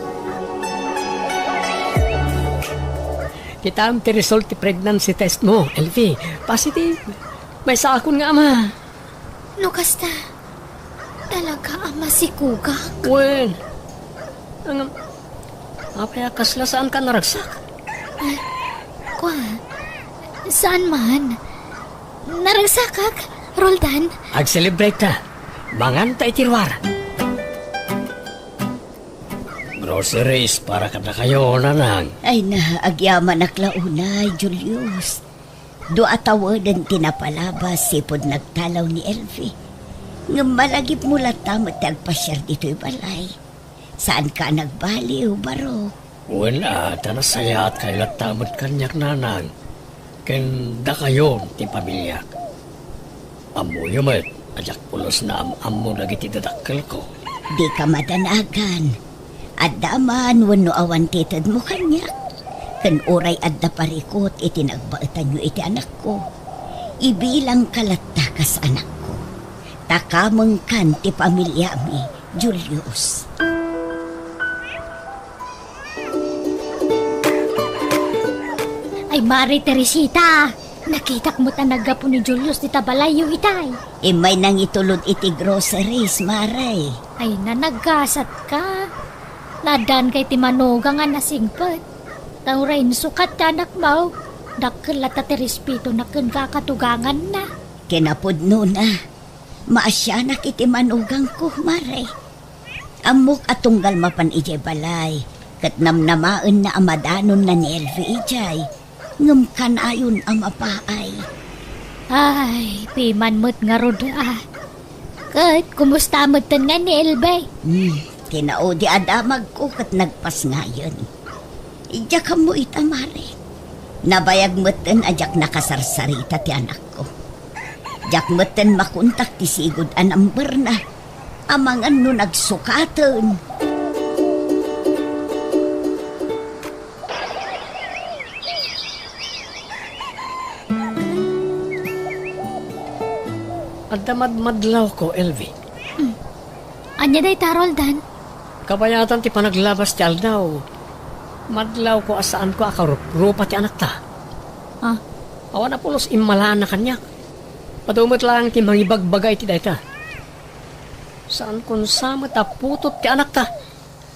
Kitaem ti result ti pregnancy test mo, Elvie. Positive. Maysaakon nga ama. No kasta, talaga a masikugak? Wen, ang, apay a kasla saanka naragsak? Ay, kwa, saan man? Naragsakak, Roldan? Ag-celebrate ta. Manganta iti ruar. Groceries para kadakayo, nanang. Ay na, agyamanak la unay, Julius. Dua a taweden ti napalabas sipud nagtalaw ni Elvie. Ngem malagipmo latta met ti agpasiar ditoy balay. Saanka a nagbaliw, Barok? Wen a, ta nasayaatkayo latta met kaniak, nanang, ken dakayo ti pamiliak. Ammoyo met a diak pulos naam-ammo dagiti dadakkelko. Dika madanagan. Adda man wenno awan ti itedmo kaniak. Ken uray adda parikut iti nagbaetanyo iti anakko, ibilangka latta kas anakko. Ta kamengkan ti pamiliami, Julius. Ay, Mare Teresita, nakitak met a naggapu ni Julius dita balayyo itay. Immay nangitulod iti groceries, Mare. Ay, nanagkasatka. Naddan kay ti manugang a nasingpet. Ta uray insukat ti anakmo, dakkel latta ti respetona kenka a katuganganna. Kinapudnona, maasianak iti manugangko, Mare. Ammok a tunggal mapan idiay balay, ket namnamaenna a madanonna ni Elvie idiay, ngem kanayon a mapaay. Ay, piman met ngarud a. Ket kumusta metten nga ni Elvie? Hmm, kinaudi a damagko ket nagpasngayen. Diak ammo ita, Mare. Nabayag metten a diak nakasarsarita ti anakko. Diak metten makontak ti sigud a numberna. Amangan no nagsukaten. Adda madmadlawko, Elvie. Hmm. Ania dayta, Roldan? Kabayatan ti panaglabas ti aldaw, madlawko a saanko a karuprupa ti anakta. Ah? Awan a pulos immalaanna kaniak. Adu met laeng ti mangibagbaga iti dayta. Saankon sa met a putot ti anakta.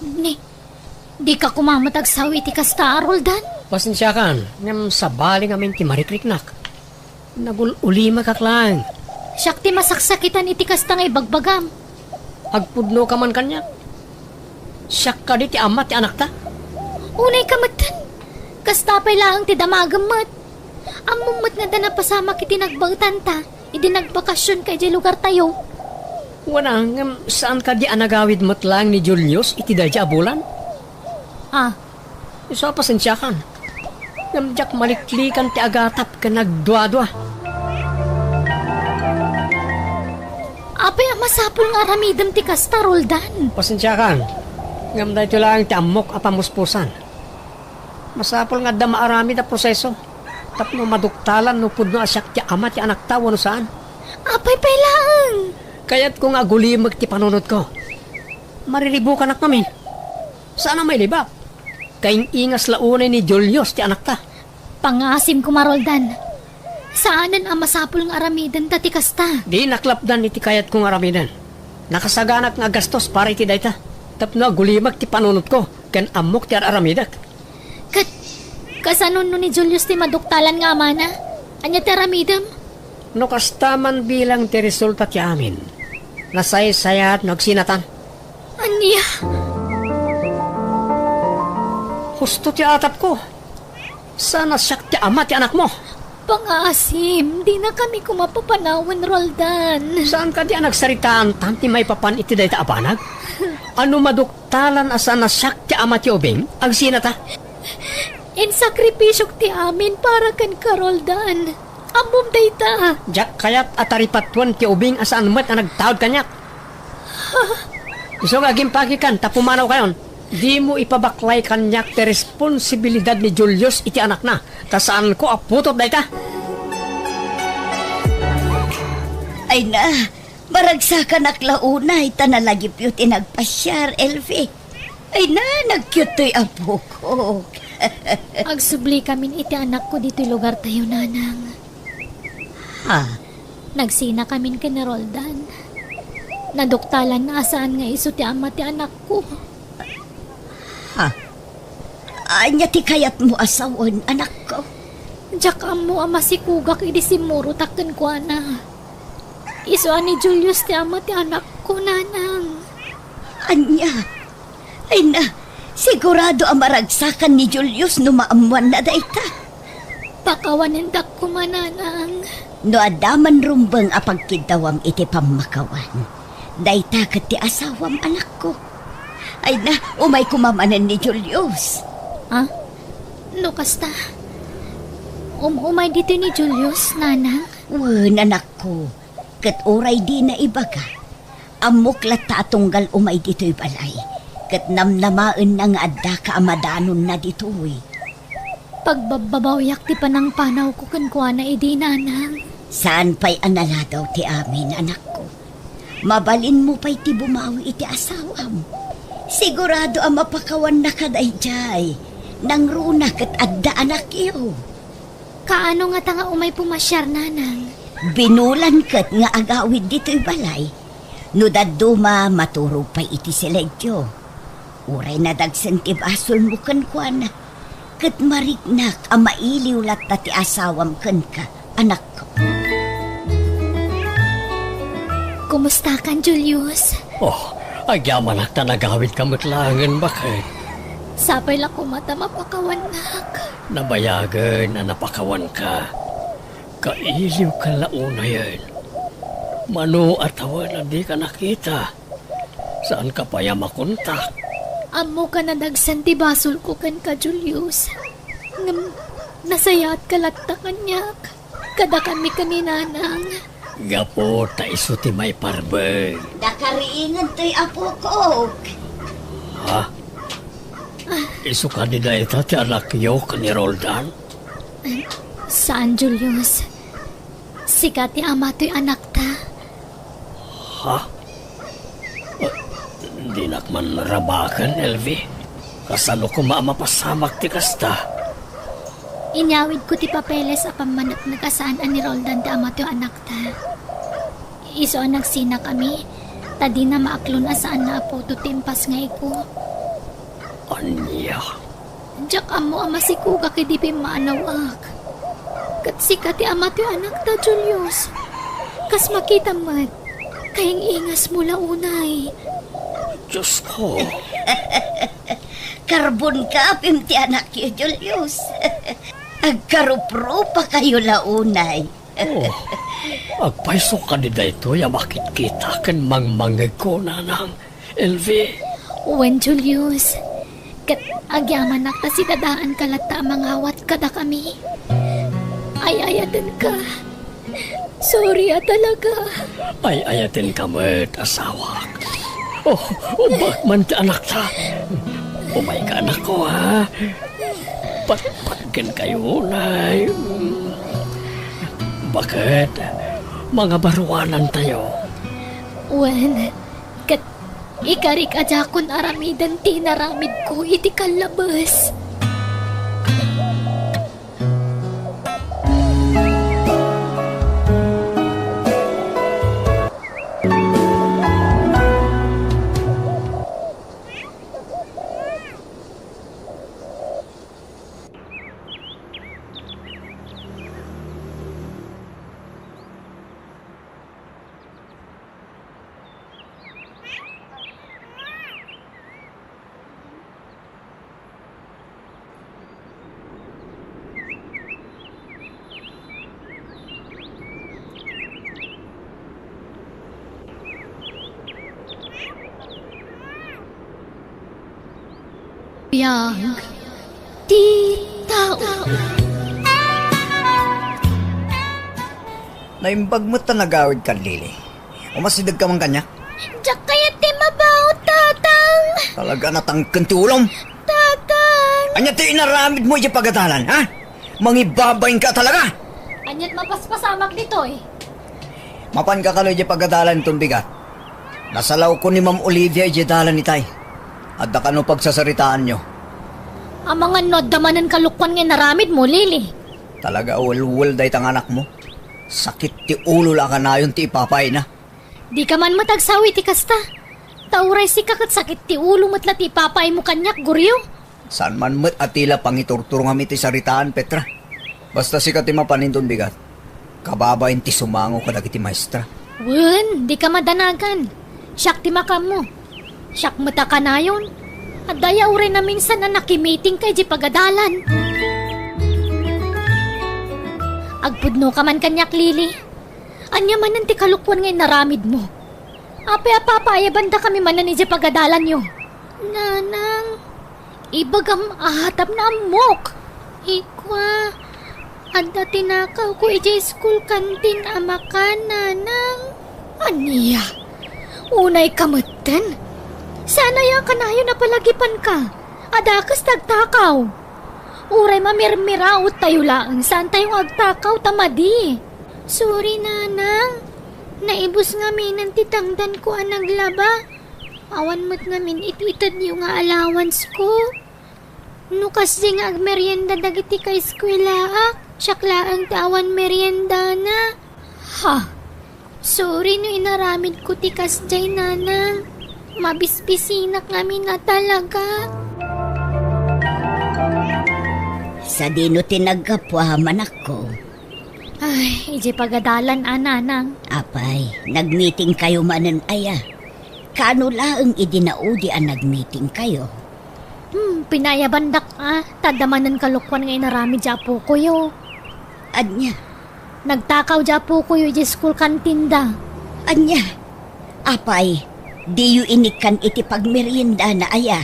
Ni, dika koma met agsaw iti kasta a, Roldan? Pasensiakan, ngem sabali ngamin ti marikriknak. Nagul-ulimekak laeng. Siak ti masaksakitan iti kasta nga ibagbagam. Agpudnoka man kaniak. Siak kadi ti ama ti anakta? Unayka metten. Kasta pay laeng ti damagem met. Ammom met nga adda napasamak iti nagbaetanta idi nagbakasionka idiay lugartayo. Wen a, ngem saan kadi a nagawid met laeng ni Julius iti daydiay a bulan? Ah. Isu a pasensiakan. Ngem diak maliklikan ti agatap ken nagduadua. Apay a masapul nga aramidem ti kasta, Roldan? Pasensiakan. Ngem daytoy laeng ti ammok a pamuspusan. Masapul nga adda maaramid a proseso tapno maduktalan no pudno a siak ti ama ti anakta wenno saan. Apay pay laeng? Kayatko nga agulimek ti panunotko. Mariribukanak ngamin. Saan a mailibak. Kaing-ingas la unay ni Julius ti anakta. Pangaasim koma, Roldan. Saanen a masapul nga aramidenta ti kasta. Dinak lapdan iti kayatko nga aramiden. Nakasaganak nga agastos para iti dayta. Tapno agulimek ti panunotko ken ammok ti ar-aramidek. Ket kasano no ni Julius ti maduktalan nga amana? Ania ti aramidem? No kasta man bilang ti resulta ti amin, nasaysayaat no agsinatan. Ania? Husto ti atapko. Saan a siak ti ama ti anakmo. Pangaasim, dinakami koma papanawen, Roldan. Saan kadi a nagsaritaan tan ti maipapan iti dayta a banag? A no maduktalan a saan a siak ti ama ti ubing, agsinata. Insakripisiok ti amin para kenka, Roldan. Ammom dayta. Diak kayat a taripatuen ti ubing a saan met a nagtaud kaniak. Isu nga agimpakikan ta pumanawkayon. Dimo ipabaklay kaniak ti responsibilidad ni Julius iti anakna. Ta saanko a putot dayta. Ay na, maragsakanak la unay ta nalagipyo ti nagpasiar, Elvie. Ay na, nagkiuttoy apokok. Agsubli kamin iti anakko ditoy lugartayo, Nanang. Ha? Nagsina kamin ken ni Roldan. Naduktalanna a saan nga isu ti ama ti anakko. Ha? Ania ti kayatmo a sawen, anakko? Diak ammo a masikugak idi simmurotak kenkuana. Isu a ni Julius ti ama ti anakko, Nanang. Ania? Ay na, sigurado a maragsakan ni Julius no maammoanna dayta. Pakawanendak koma, Nanang. No adda man rumbeng a pagkiddawam iti pammakawan, dayta ket ti asawam, anakko. Ay na, umay koma manen ni Julius. Ah? No kasta, um-, umay ditoy ni Julius, Nanang? Wen, anakko. Ket uray dina ibaga, ammok latta a tunggal umay ditoy balay, ket namnamaenna nga addaka a madanonna ditoy. Pagbabbabawiak ti panangpanawko kenkuana idi, Nanang. Saan pay a naladaw ti amin, anakko. Mabalinmo pay ti bumawi iti asawam. Sigurado a mapakawannaka daydiay. Nangruna ket adda anakyo. Kaano ngata nga umay pumasiar, Nanang? Binulan ket nga agawid ditoy balay. No dadduma, maturog pay iti siledio. Uray nadagsen ti basolmo kenkuana, ket mariknak a mailiw latta ti asawam kenka, anakko. Kumustakan, Julius? Oh, agyamanak ta nagawidka met laengen, baket. Sapay la koma ta mapakawannak. Nabayagen a napakawanka. Kailiwka la unayen. Mano a tawen a dika nakita? Saanka pay a makontak? Ammok a nadagsen ti basolko kenka, Julius. Ngem nasayaatka latta kaniak. Kadakami ken ni Nanang. Gapu ta isu ti maiparbeng. Dakariingen toy apokok. Ha? Isu kadi dayta ti anakyo ken ni Roldan? Saan, Julius. Sika ti ama toy anakta. Ha? Ah, dinak man rabaken, Elvie. Kasano koma a mapasamak ti kasta? Inyawidko ti papeles a pammaneknek a saan a ni Roldan ti ama toy anakta. Isu a nagsinakami, ta dina maaklon a saanna a putot ti impasngayko. Ania? Diak ammo a masikugak idi pimmanawak. Ket sika ti ama ti anakta, Julius. Kas makitam met, kaing-ingasmo la unay. Diosko. Karbon ka, apim ti anakyo, Julius. Agkaruprupakayo la unay. Oh, agpayso kadi daytoy a makitkita ken mangmangngegko, Nanang Elvie? Wen, Julius. Ket agyamanak ta sidadaanka latta a mangawat kadakami. Ay-ayatenka. Sorry a talaga. Ay-ayatenka met, asawak. Oh, ubbak man ti anakta. Umayka, anakko, ha? Patpatgenkayo unay. Baket, mangabaruanantayo. Wen, ket ikarik a diakon aramiden ti inaramidko iti kallabes. Biag ti tao. Naimbag met ta nagawidka, Lily. Umasidegka man kaniak? Diak kayat ti mabaw, Tatang. Talaga natangken ti ulom. Tatang! Ania ti inaramidmo idiay pagadalan, ha? Mangibabain ka talaga! Aniat mapaspasamak ditoy? Mapan ka kano idiay pagadalan, Ton Bigat. Nasalawko ni Ma'am Olivia idiay dalan itay. Adda kano pagsasaritaanyo? Amangan no adda manen kalokuan nga inaramidmo, Lily. Talaga, welwel dayta nga anakmo. Sakit ti ulo la a kanayon ti ipapayna. Dika man met agsaw iti kasta. Ta uray sika ket sakit ti ulo met la ti ipapaymo kaniak, Goryo. Saan man met a ti la pangiturturongam iti saritaan, Petra. Basta sika ti mapan inton bigat. Kababain ti sumango kadagiti maestra. Wen, dika madanagan. Siak ti makaammo. Siak met a kanayon. Adda aya uray naminsan a nakimitingka idiay pagadalan. Agpudnoka man kaniak, Lily. Ania manen ti kalokuan nga inaramidmo? Apay a papaayabandakami manen idiay pagadalanyo? Nanang, ibagam a tapno ammok. Ikua, adda tinakawko idiay school canteen a makan, Nanang. Ania? Unayka metten? Saan aya a kanayon a palagipanka? Adda kas ti agtakaw? Uray mamirmiraottayo laeng, saantayo nga agtakaw ta madi. Sorry, Nanang. Naibus ngaminen ti tangdanko a naglaba. Awan met ngamin it-itedyo nga allowance ko. No kasdi nga agmerienda dagiti kaeskuelaak, siak laeng ti awan meriendana. Ha? Sorry no inaramidko ti kasdiay, Nanang. Mabisbisinak ngamin a talaga. Sadino ti naggapu, a, manakko? Ay, idiay pagadalan a, Nanang. Apay, nagmitingkayo manen aya? Kaano laeng idi naudi a nagmitingkayo? Hmm, pinaayabandak a, ta adda manen kalokuan nga inaramid ti apokoyo. Ania? Nagtakaw ti apokoyo idiay school canteen da. Ania? Apay, diyo inikkan iti pagmeriendana aya?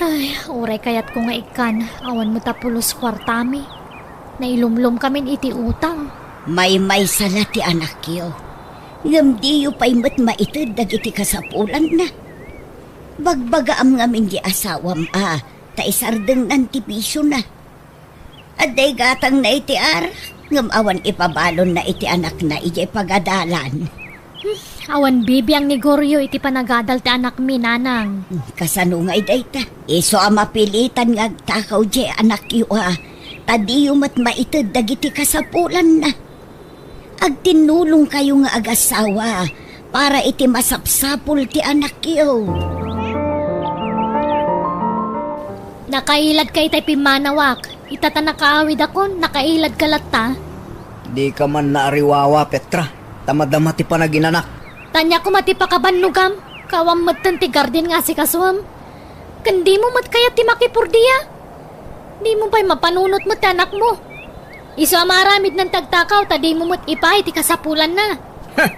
Ay, uray kayatko nga ikkan, awan met a pulos kuartami. Nailumlomkamin iti utang. Maymaysa la ti anakyo. Ngem diyo pay met maited dagiti kasapulanna. Bagbagaam ngamin ti asawam a, ta isardengnan ti bisiona. Adda igatangna iti arak, ngem awan ipabalonna iti anakna idiay pagadalan. Hmm, awan bibiang ni Goryo iti panagadal ti anakmi, Nanang. Hmm, kasano ngay dayta? Isu a mapilitan nga agtakaw diay anakyo a, ta diyo met maited dagiti kasapulanna. Agtinnulongkayo nga agasawa para iti masapsapul ti anakyo. Nakailadka itay pimmanawak. Ita ta nakaawidakon, nakailadka latta. Dika man naariwawa, Petra, ta madama ti panaginanak. Ania koma ti pakabannogam, kawan metten ti garden nga asikasuem. Ken dimo met kayat ti makipurdia? Dimo pay mapanunot met ti anakmo. Isu a maaramidnan ti agtakaw ta dimo met ipaay ti kasapulanna. Heh!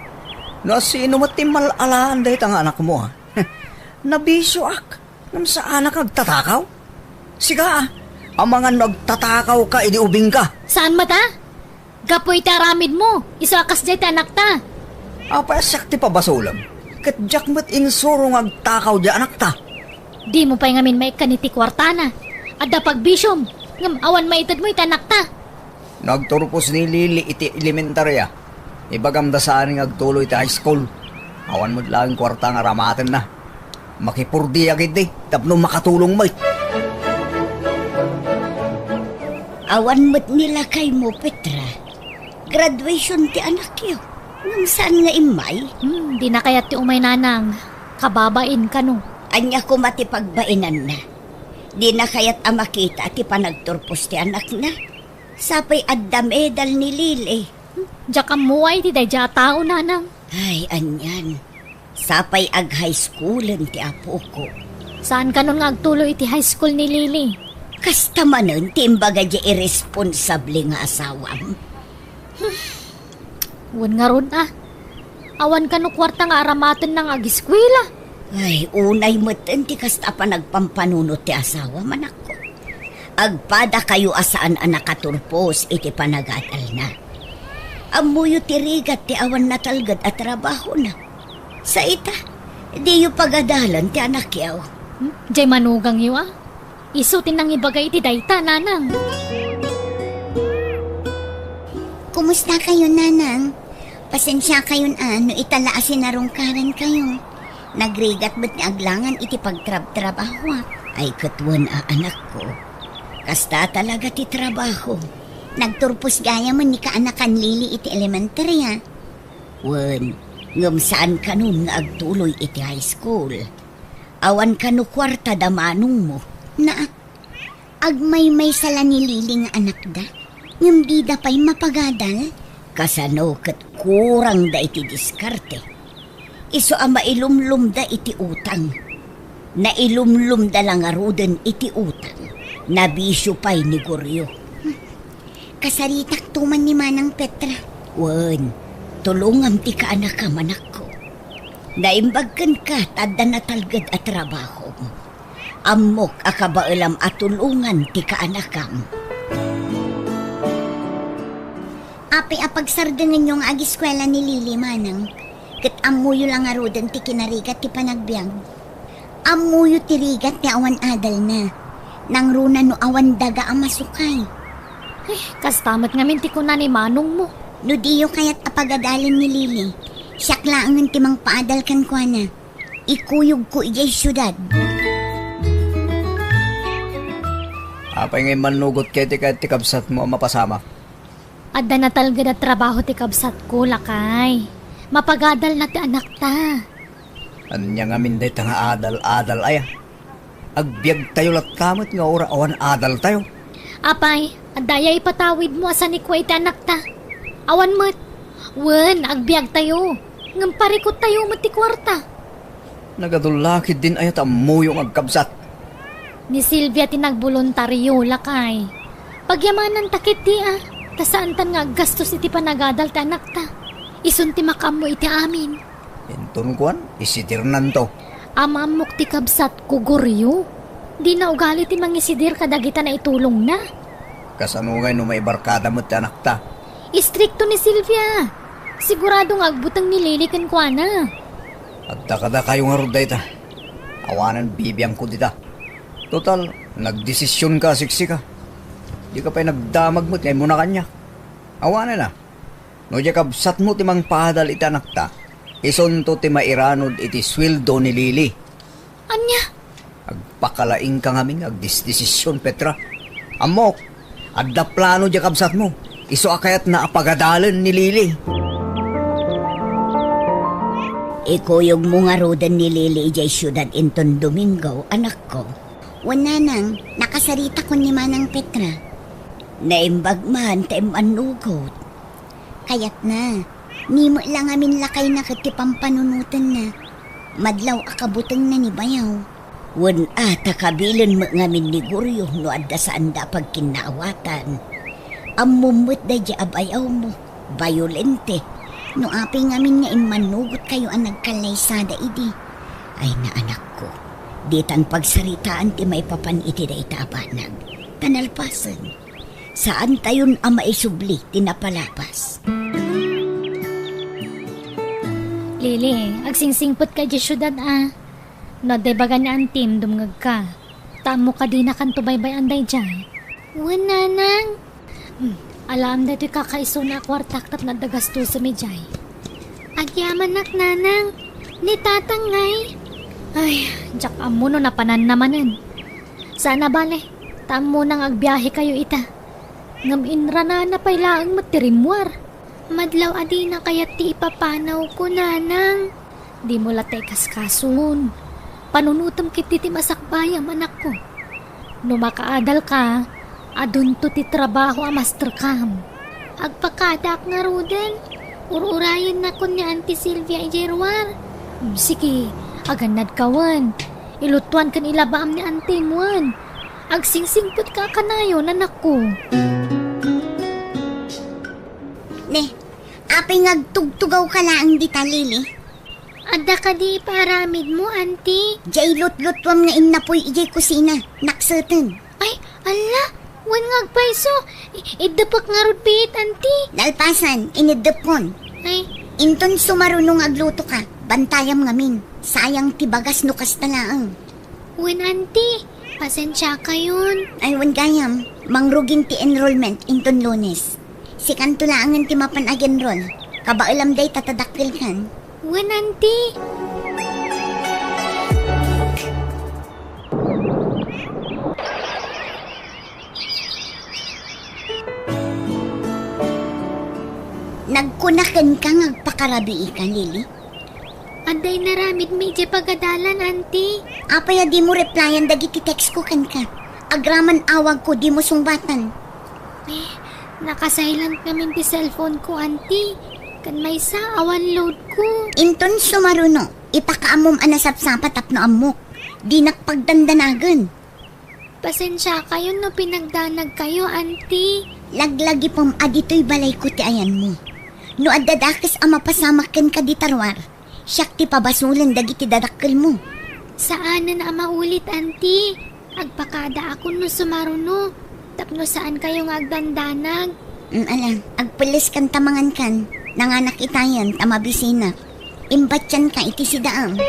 No asino met ti mal-alaan dayta nga anakmo, a? Heh! Nabisioak. Ngem saanak nga agtatakaw? Sika, a, amangan no agtatakawka idi ubingka. Saan met a? Gapu iti aramidmo, isu a kasdiay ti anakta. Apay a siak ti pabasolem, ket diak met insuro nga agtakaw diay anakta. Dimo pay ngamin maikkan iti kuartana. Adda pagbisiom, ngem awan maitedmo iti anakta. No agturpos ni Lily iti elementaria, ibagam da saan nga agtuloy iti high school. Awan met laeng kuarta nga aramatenna. Makipurdiak idi tapno makatulong met. Awan met ni lakaymo, Petra. Graduation ti anakyo. Ngem saan nga immay? Hmm, dina kayat ti umay, Nanang. Kababain kano. Ania koma ti pagbainanna? Dina kayat a makita ti panagturpos ti anakna? Sapay adda medal ni Lily. Diak ammo iti daydiay a tao, Nanang. Ay, anian. Sapay ag-high schoolen ti apoko. Saan kanon nga agtuloy iti high school ni Lily? Kasta manen ti imbaga diay irresponsable nga asawam. Wen ngarud a. Awan kano kuarta nga aramatenna nga ageskuela. Ay, unay metten ti kasta a panagpampanunot ti asawa, manakko. Agpadakayo a saan a nakaturpos iti panagadalna. Ammoyo ti rigat ti awan natalged a trabahona. Sa ita, Diyo pagadalan ti anakyo. Hmm? Jay manugangyo, a? Isu ti nangibaga iti dayta, nanang. Kumusta kayo, nanang? Pasensia kayon a no ita la a sinarungkaran kayo. Nagrigat met nga aglangan iti pagtrabtrabahuak. Ay, ket wen a, anakko. Kasta talaga ti trabaho. Nagturpos gayam ni kaanakan Lily iti elementarya. Wen, ngem saan kanon nga agtuloy iti high school. Awan kano kuarta da manongmo. Na, agmaymaysa la ni Lily nga anakda, ngem dida pay mapagadal. Kasano ket kurangda iti diskarte. Isu a mailumlumda iti utang. Nailumlumda la ngaruden iti utang. Nabisio pay ni Goryo. Kasaritak to man ni Manang Petra. Wen, tulongam ti kaanakam, anakko. Naimbag kenka ta adda natalged a trabahom. Ammok a kabaelam a tulongan ti kaanakam. Apay a pagsardengenyo nga agiskuela ni Lily, manang, ket ammoyo la ngaruden ti kinarigat ti panagbiag. Ammoyo ti rigat ti awan adalna. Nangruna no awan daga a masukay. Ay, kasta met ngamin ti kuna ni manongmo. No diyo kayat a pagadalen ni Lily, siak laengen ti mangpaadal kenkuana. Ikuyogko idiay siudad. Apay nga immannugot ket ti kayat ti kabsatmo a mapasamak? Adda natalged a trabaho ti kabsatko, lakay. Mapagadalna ti anakta. Ania ngamin dayta nga adal-adal aya? Agbiagtayo latta met nga ura awan adaltayo. Apay, adda aya ipatawidmo a sanikua iti anakta? Awan met. Wen, agbiagtayo. Ngem parikuttayo met ti kuarta. Nagadulla ketdin aya ta ammoyo nga agkabsat. Ni Silvia ti nagboluntario, lakay. Pagyamananta ketdi a, ta saantan nga aggastos iti panagadal ti anakta. Isun ti makaammo iti amin. Inton kuan, isidirnanto. Amaammok ti kabsatko, Goryo. Dina ugali ti mangisidir kadagita naitulongna. Kasano ngay no maibarkada met ti anakta? Istrikto ni Silvia. Sigurado nga agbuteng ni Lily kenkuana. Adda kadakayo ngarud dayta. Awanen bibiangko dita. Total, nagdesisionka a siksika. Dika pay nagdamag met nga immuna kaniak. Awanen a. No diay kabsatmo ti mangpaadal iti anakta, isunto ti mairanod iti sueldo ni Lily. Ania? Agpakalaingka ngamin nga agdesdesision, Petra. Ammok, adda plano diay kabsatmo. Isu a kayatna a pagadalen ni Lily. Ikuyogmo ngaruden ni Lily idiay siudad inton Domingo, anakko. Wen, nanang, nakasaritakon ni Manang Petra. Naimbag man ta immannugot. Kayatna, ni met la ngamin lakayna ket ti pampanunotenna. Madlaw a kabutengna ni bayaw. Wen a, ta kabilen met ngamin ni Goryo no adda saanda a pagkinnaawatan. Ammom met daydiay a bayawmo, bayolente. No apay ngamin nga immannugotkayo a nagkallaysada idi. Ay, naanakko, ditan pagsaritaan ti maipapan iti dayta a banag. Ta nalpasen. Saantayon a maisubli ti napalabas. Lily, agsingsingpet ka idiay siudad a. No adda ibaga ni antim, dumngegka. Ta ammok a dinakanto baybay-an daydiay. Wen, nanang. Hmm, alaem daytoy kakaisuna a kuartak tapno adda gastosem idiay. Agyamanak, nanang. Ni tatang ngay? Ay, diak ammo no napananna manen. Saan a bale, ta ammona nga agbiahekayo ita. Ngem inranana pay laeng met ti rimmuar. Madlaw a dina kayat ti ipapanawko, nanang. Dimo latta ikaskason. Panunotem ketdi ti masakbayam, anakko. No makaadalka, adunto ti trabaho a masterkam. Agpakadaak ngaruden. Ur-urayennakon ni Auntie Sylvia idiay ruar. Mm, sige, agannadka wen. Ilutuan ken ilabaam ni antim wen. Agsingsingpetka a kanayon, anakko. Ne, apay nga agtugtugawka laeng dita, Lily? Adda kadi ipaaramidmo, Auntie? Diay lutlutuam nga innapoy idiay kusina. Nakseten. Ay, alla, wen nga agpayso. I-, iddepek ngarud biit, Auntie. Nalpasan, iniddepkon. Ay. Inton sumaruno nga aglutoka, Bantayam ngamin, sayang ti bagas no kasta laeng. Wen, Auntie, pasensiakayon. Ay, wen gayam, mangrugin ti enrollment inton Lunes. Sikanto laengen ti mapan ag-enroll. Kabaelam dayta ta dakkelkan. Wen, Auntie. Nagkuna kenka nga agpakarabiika, Lily? Adda inaramidmi idiay pagadalan, Auntie. Apay a dimo replyan dagiti text ko kenka? Agraman awagko, dimo sungbatan. Eh, nakasilent ngamin ti cellphone ko, Auntie. Ken maysa, awan load ko. Inton sumaruno, ipakaammom a nasapsapa tapno ammok. Dinak pagdandanagen. Pasensiakayon no pinagdanagkayo, Auntie. Laglagipem a ditoy balayko ti ayanmo. No adda dakes a mapasamak kenka dita ruar, siak ti pabasolen dagiti dadakkelmo. Saanen a maulit, Auntie. Agpakadaakon no sumaruno, tapno saankayo nga agdandanag. Mm, ala, agpelles kanta mangankan. Nanganak itayen ta mabisinak. Imbatianka iti sidaam.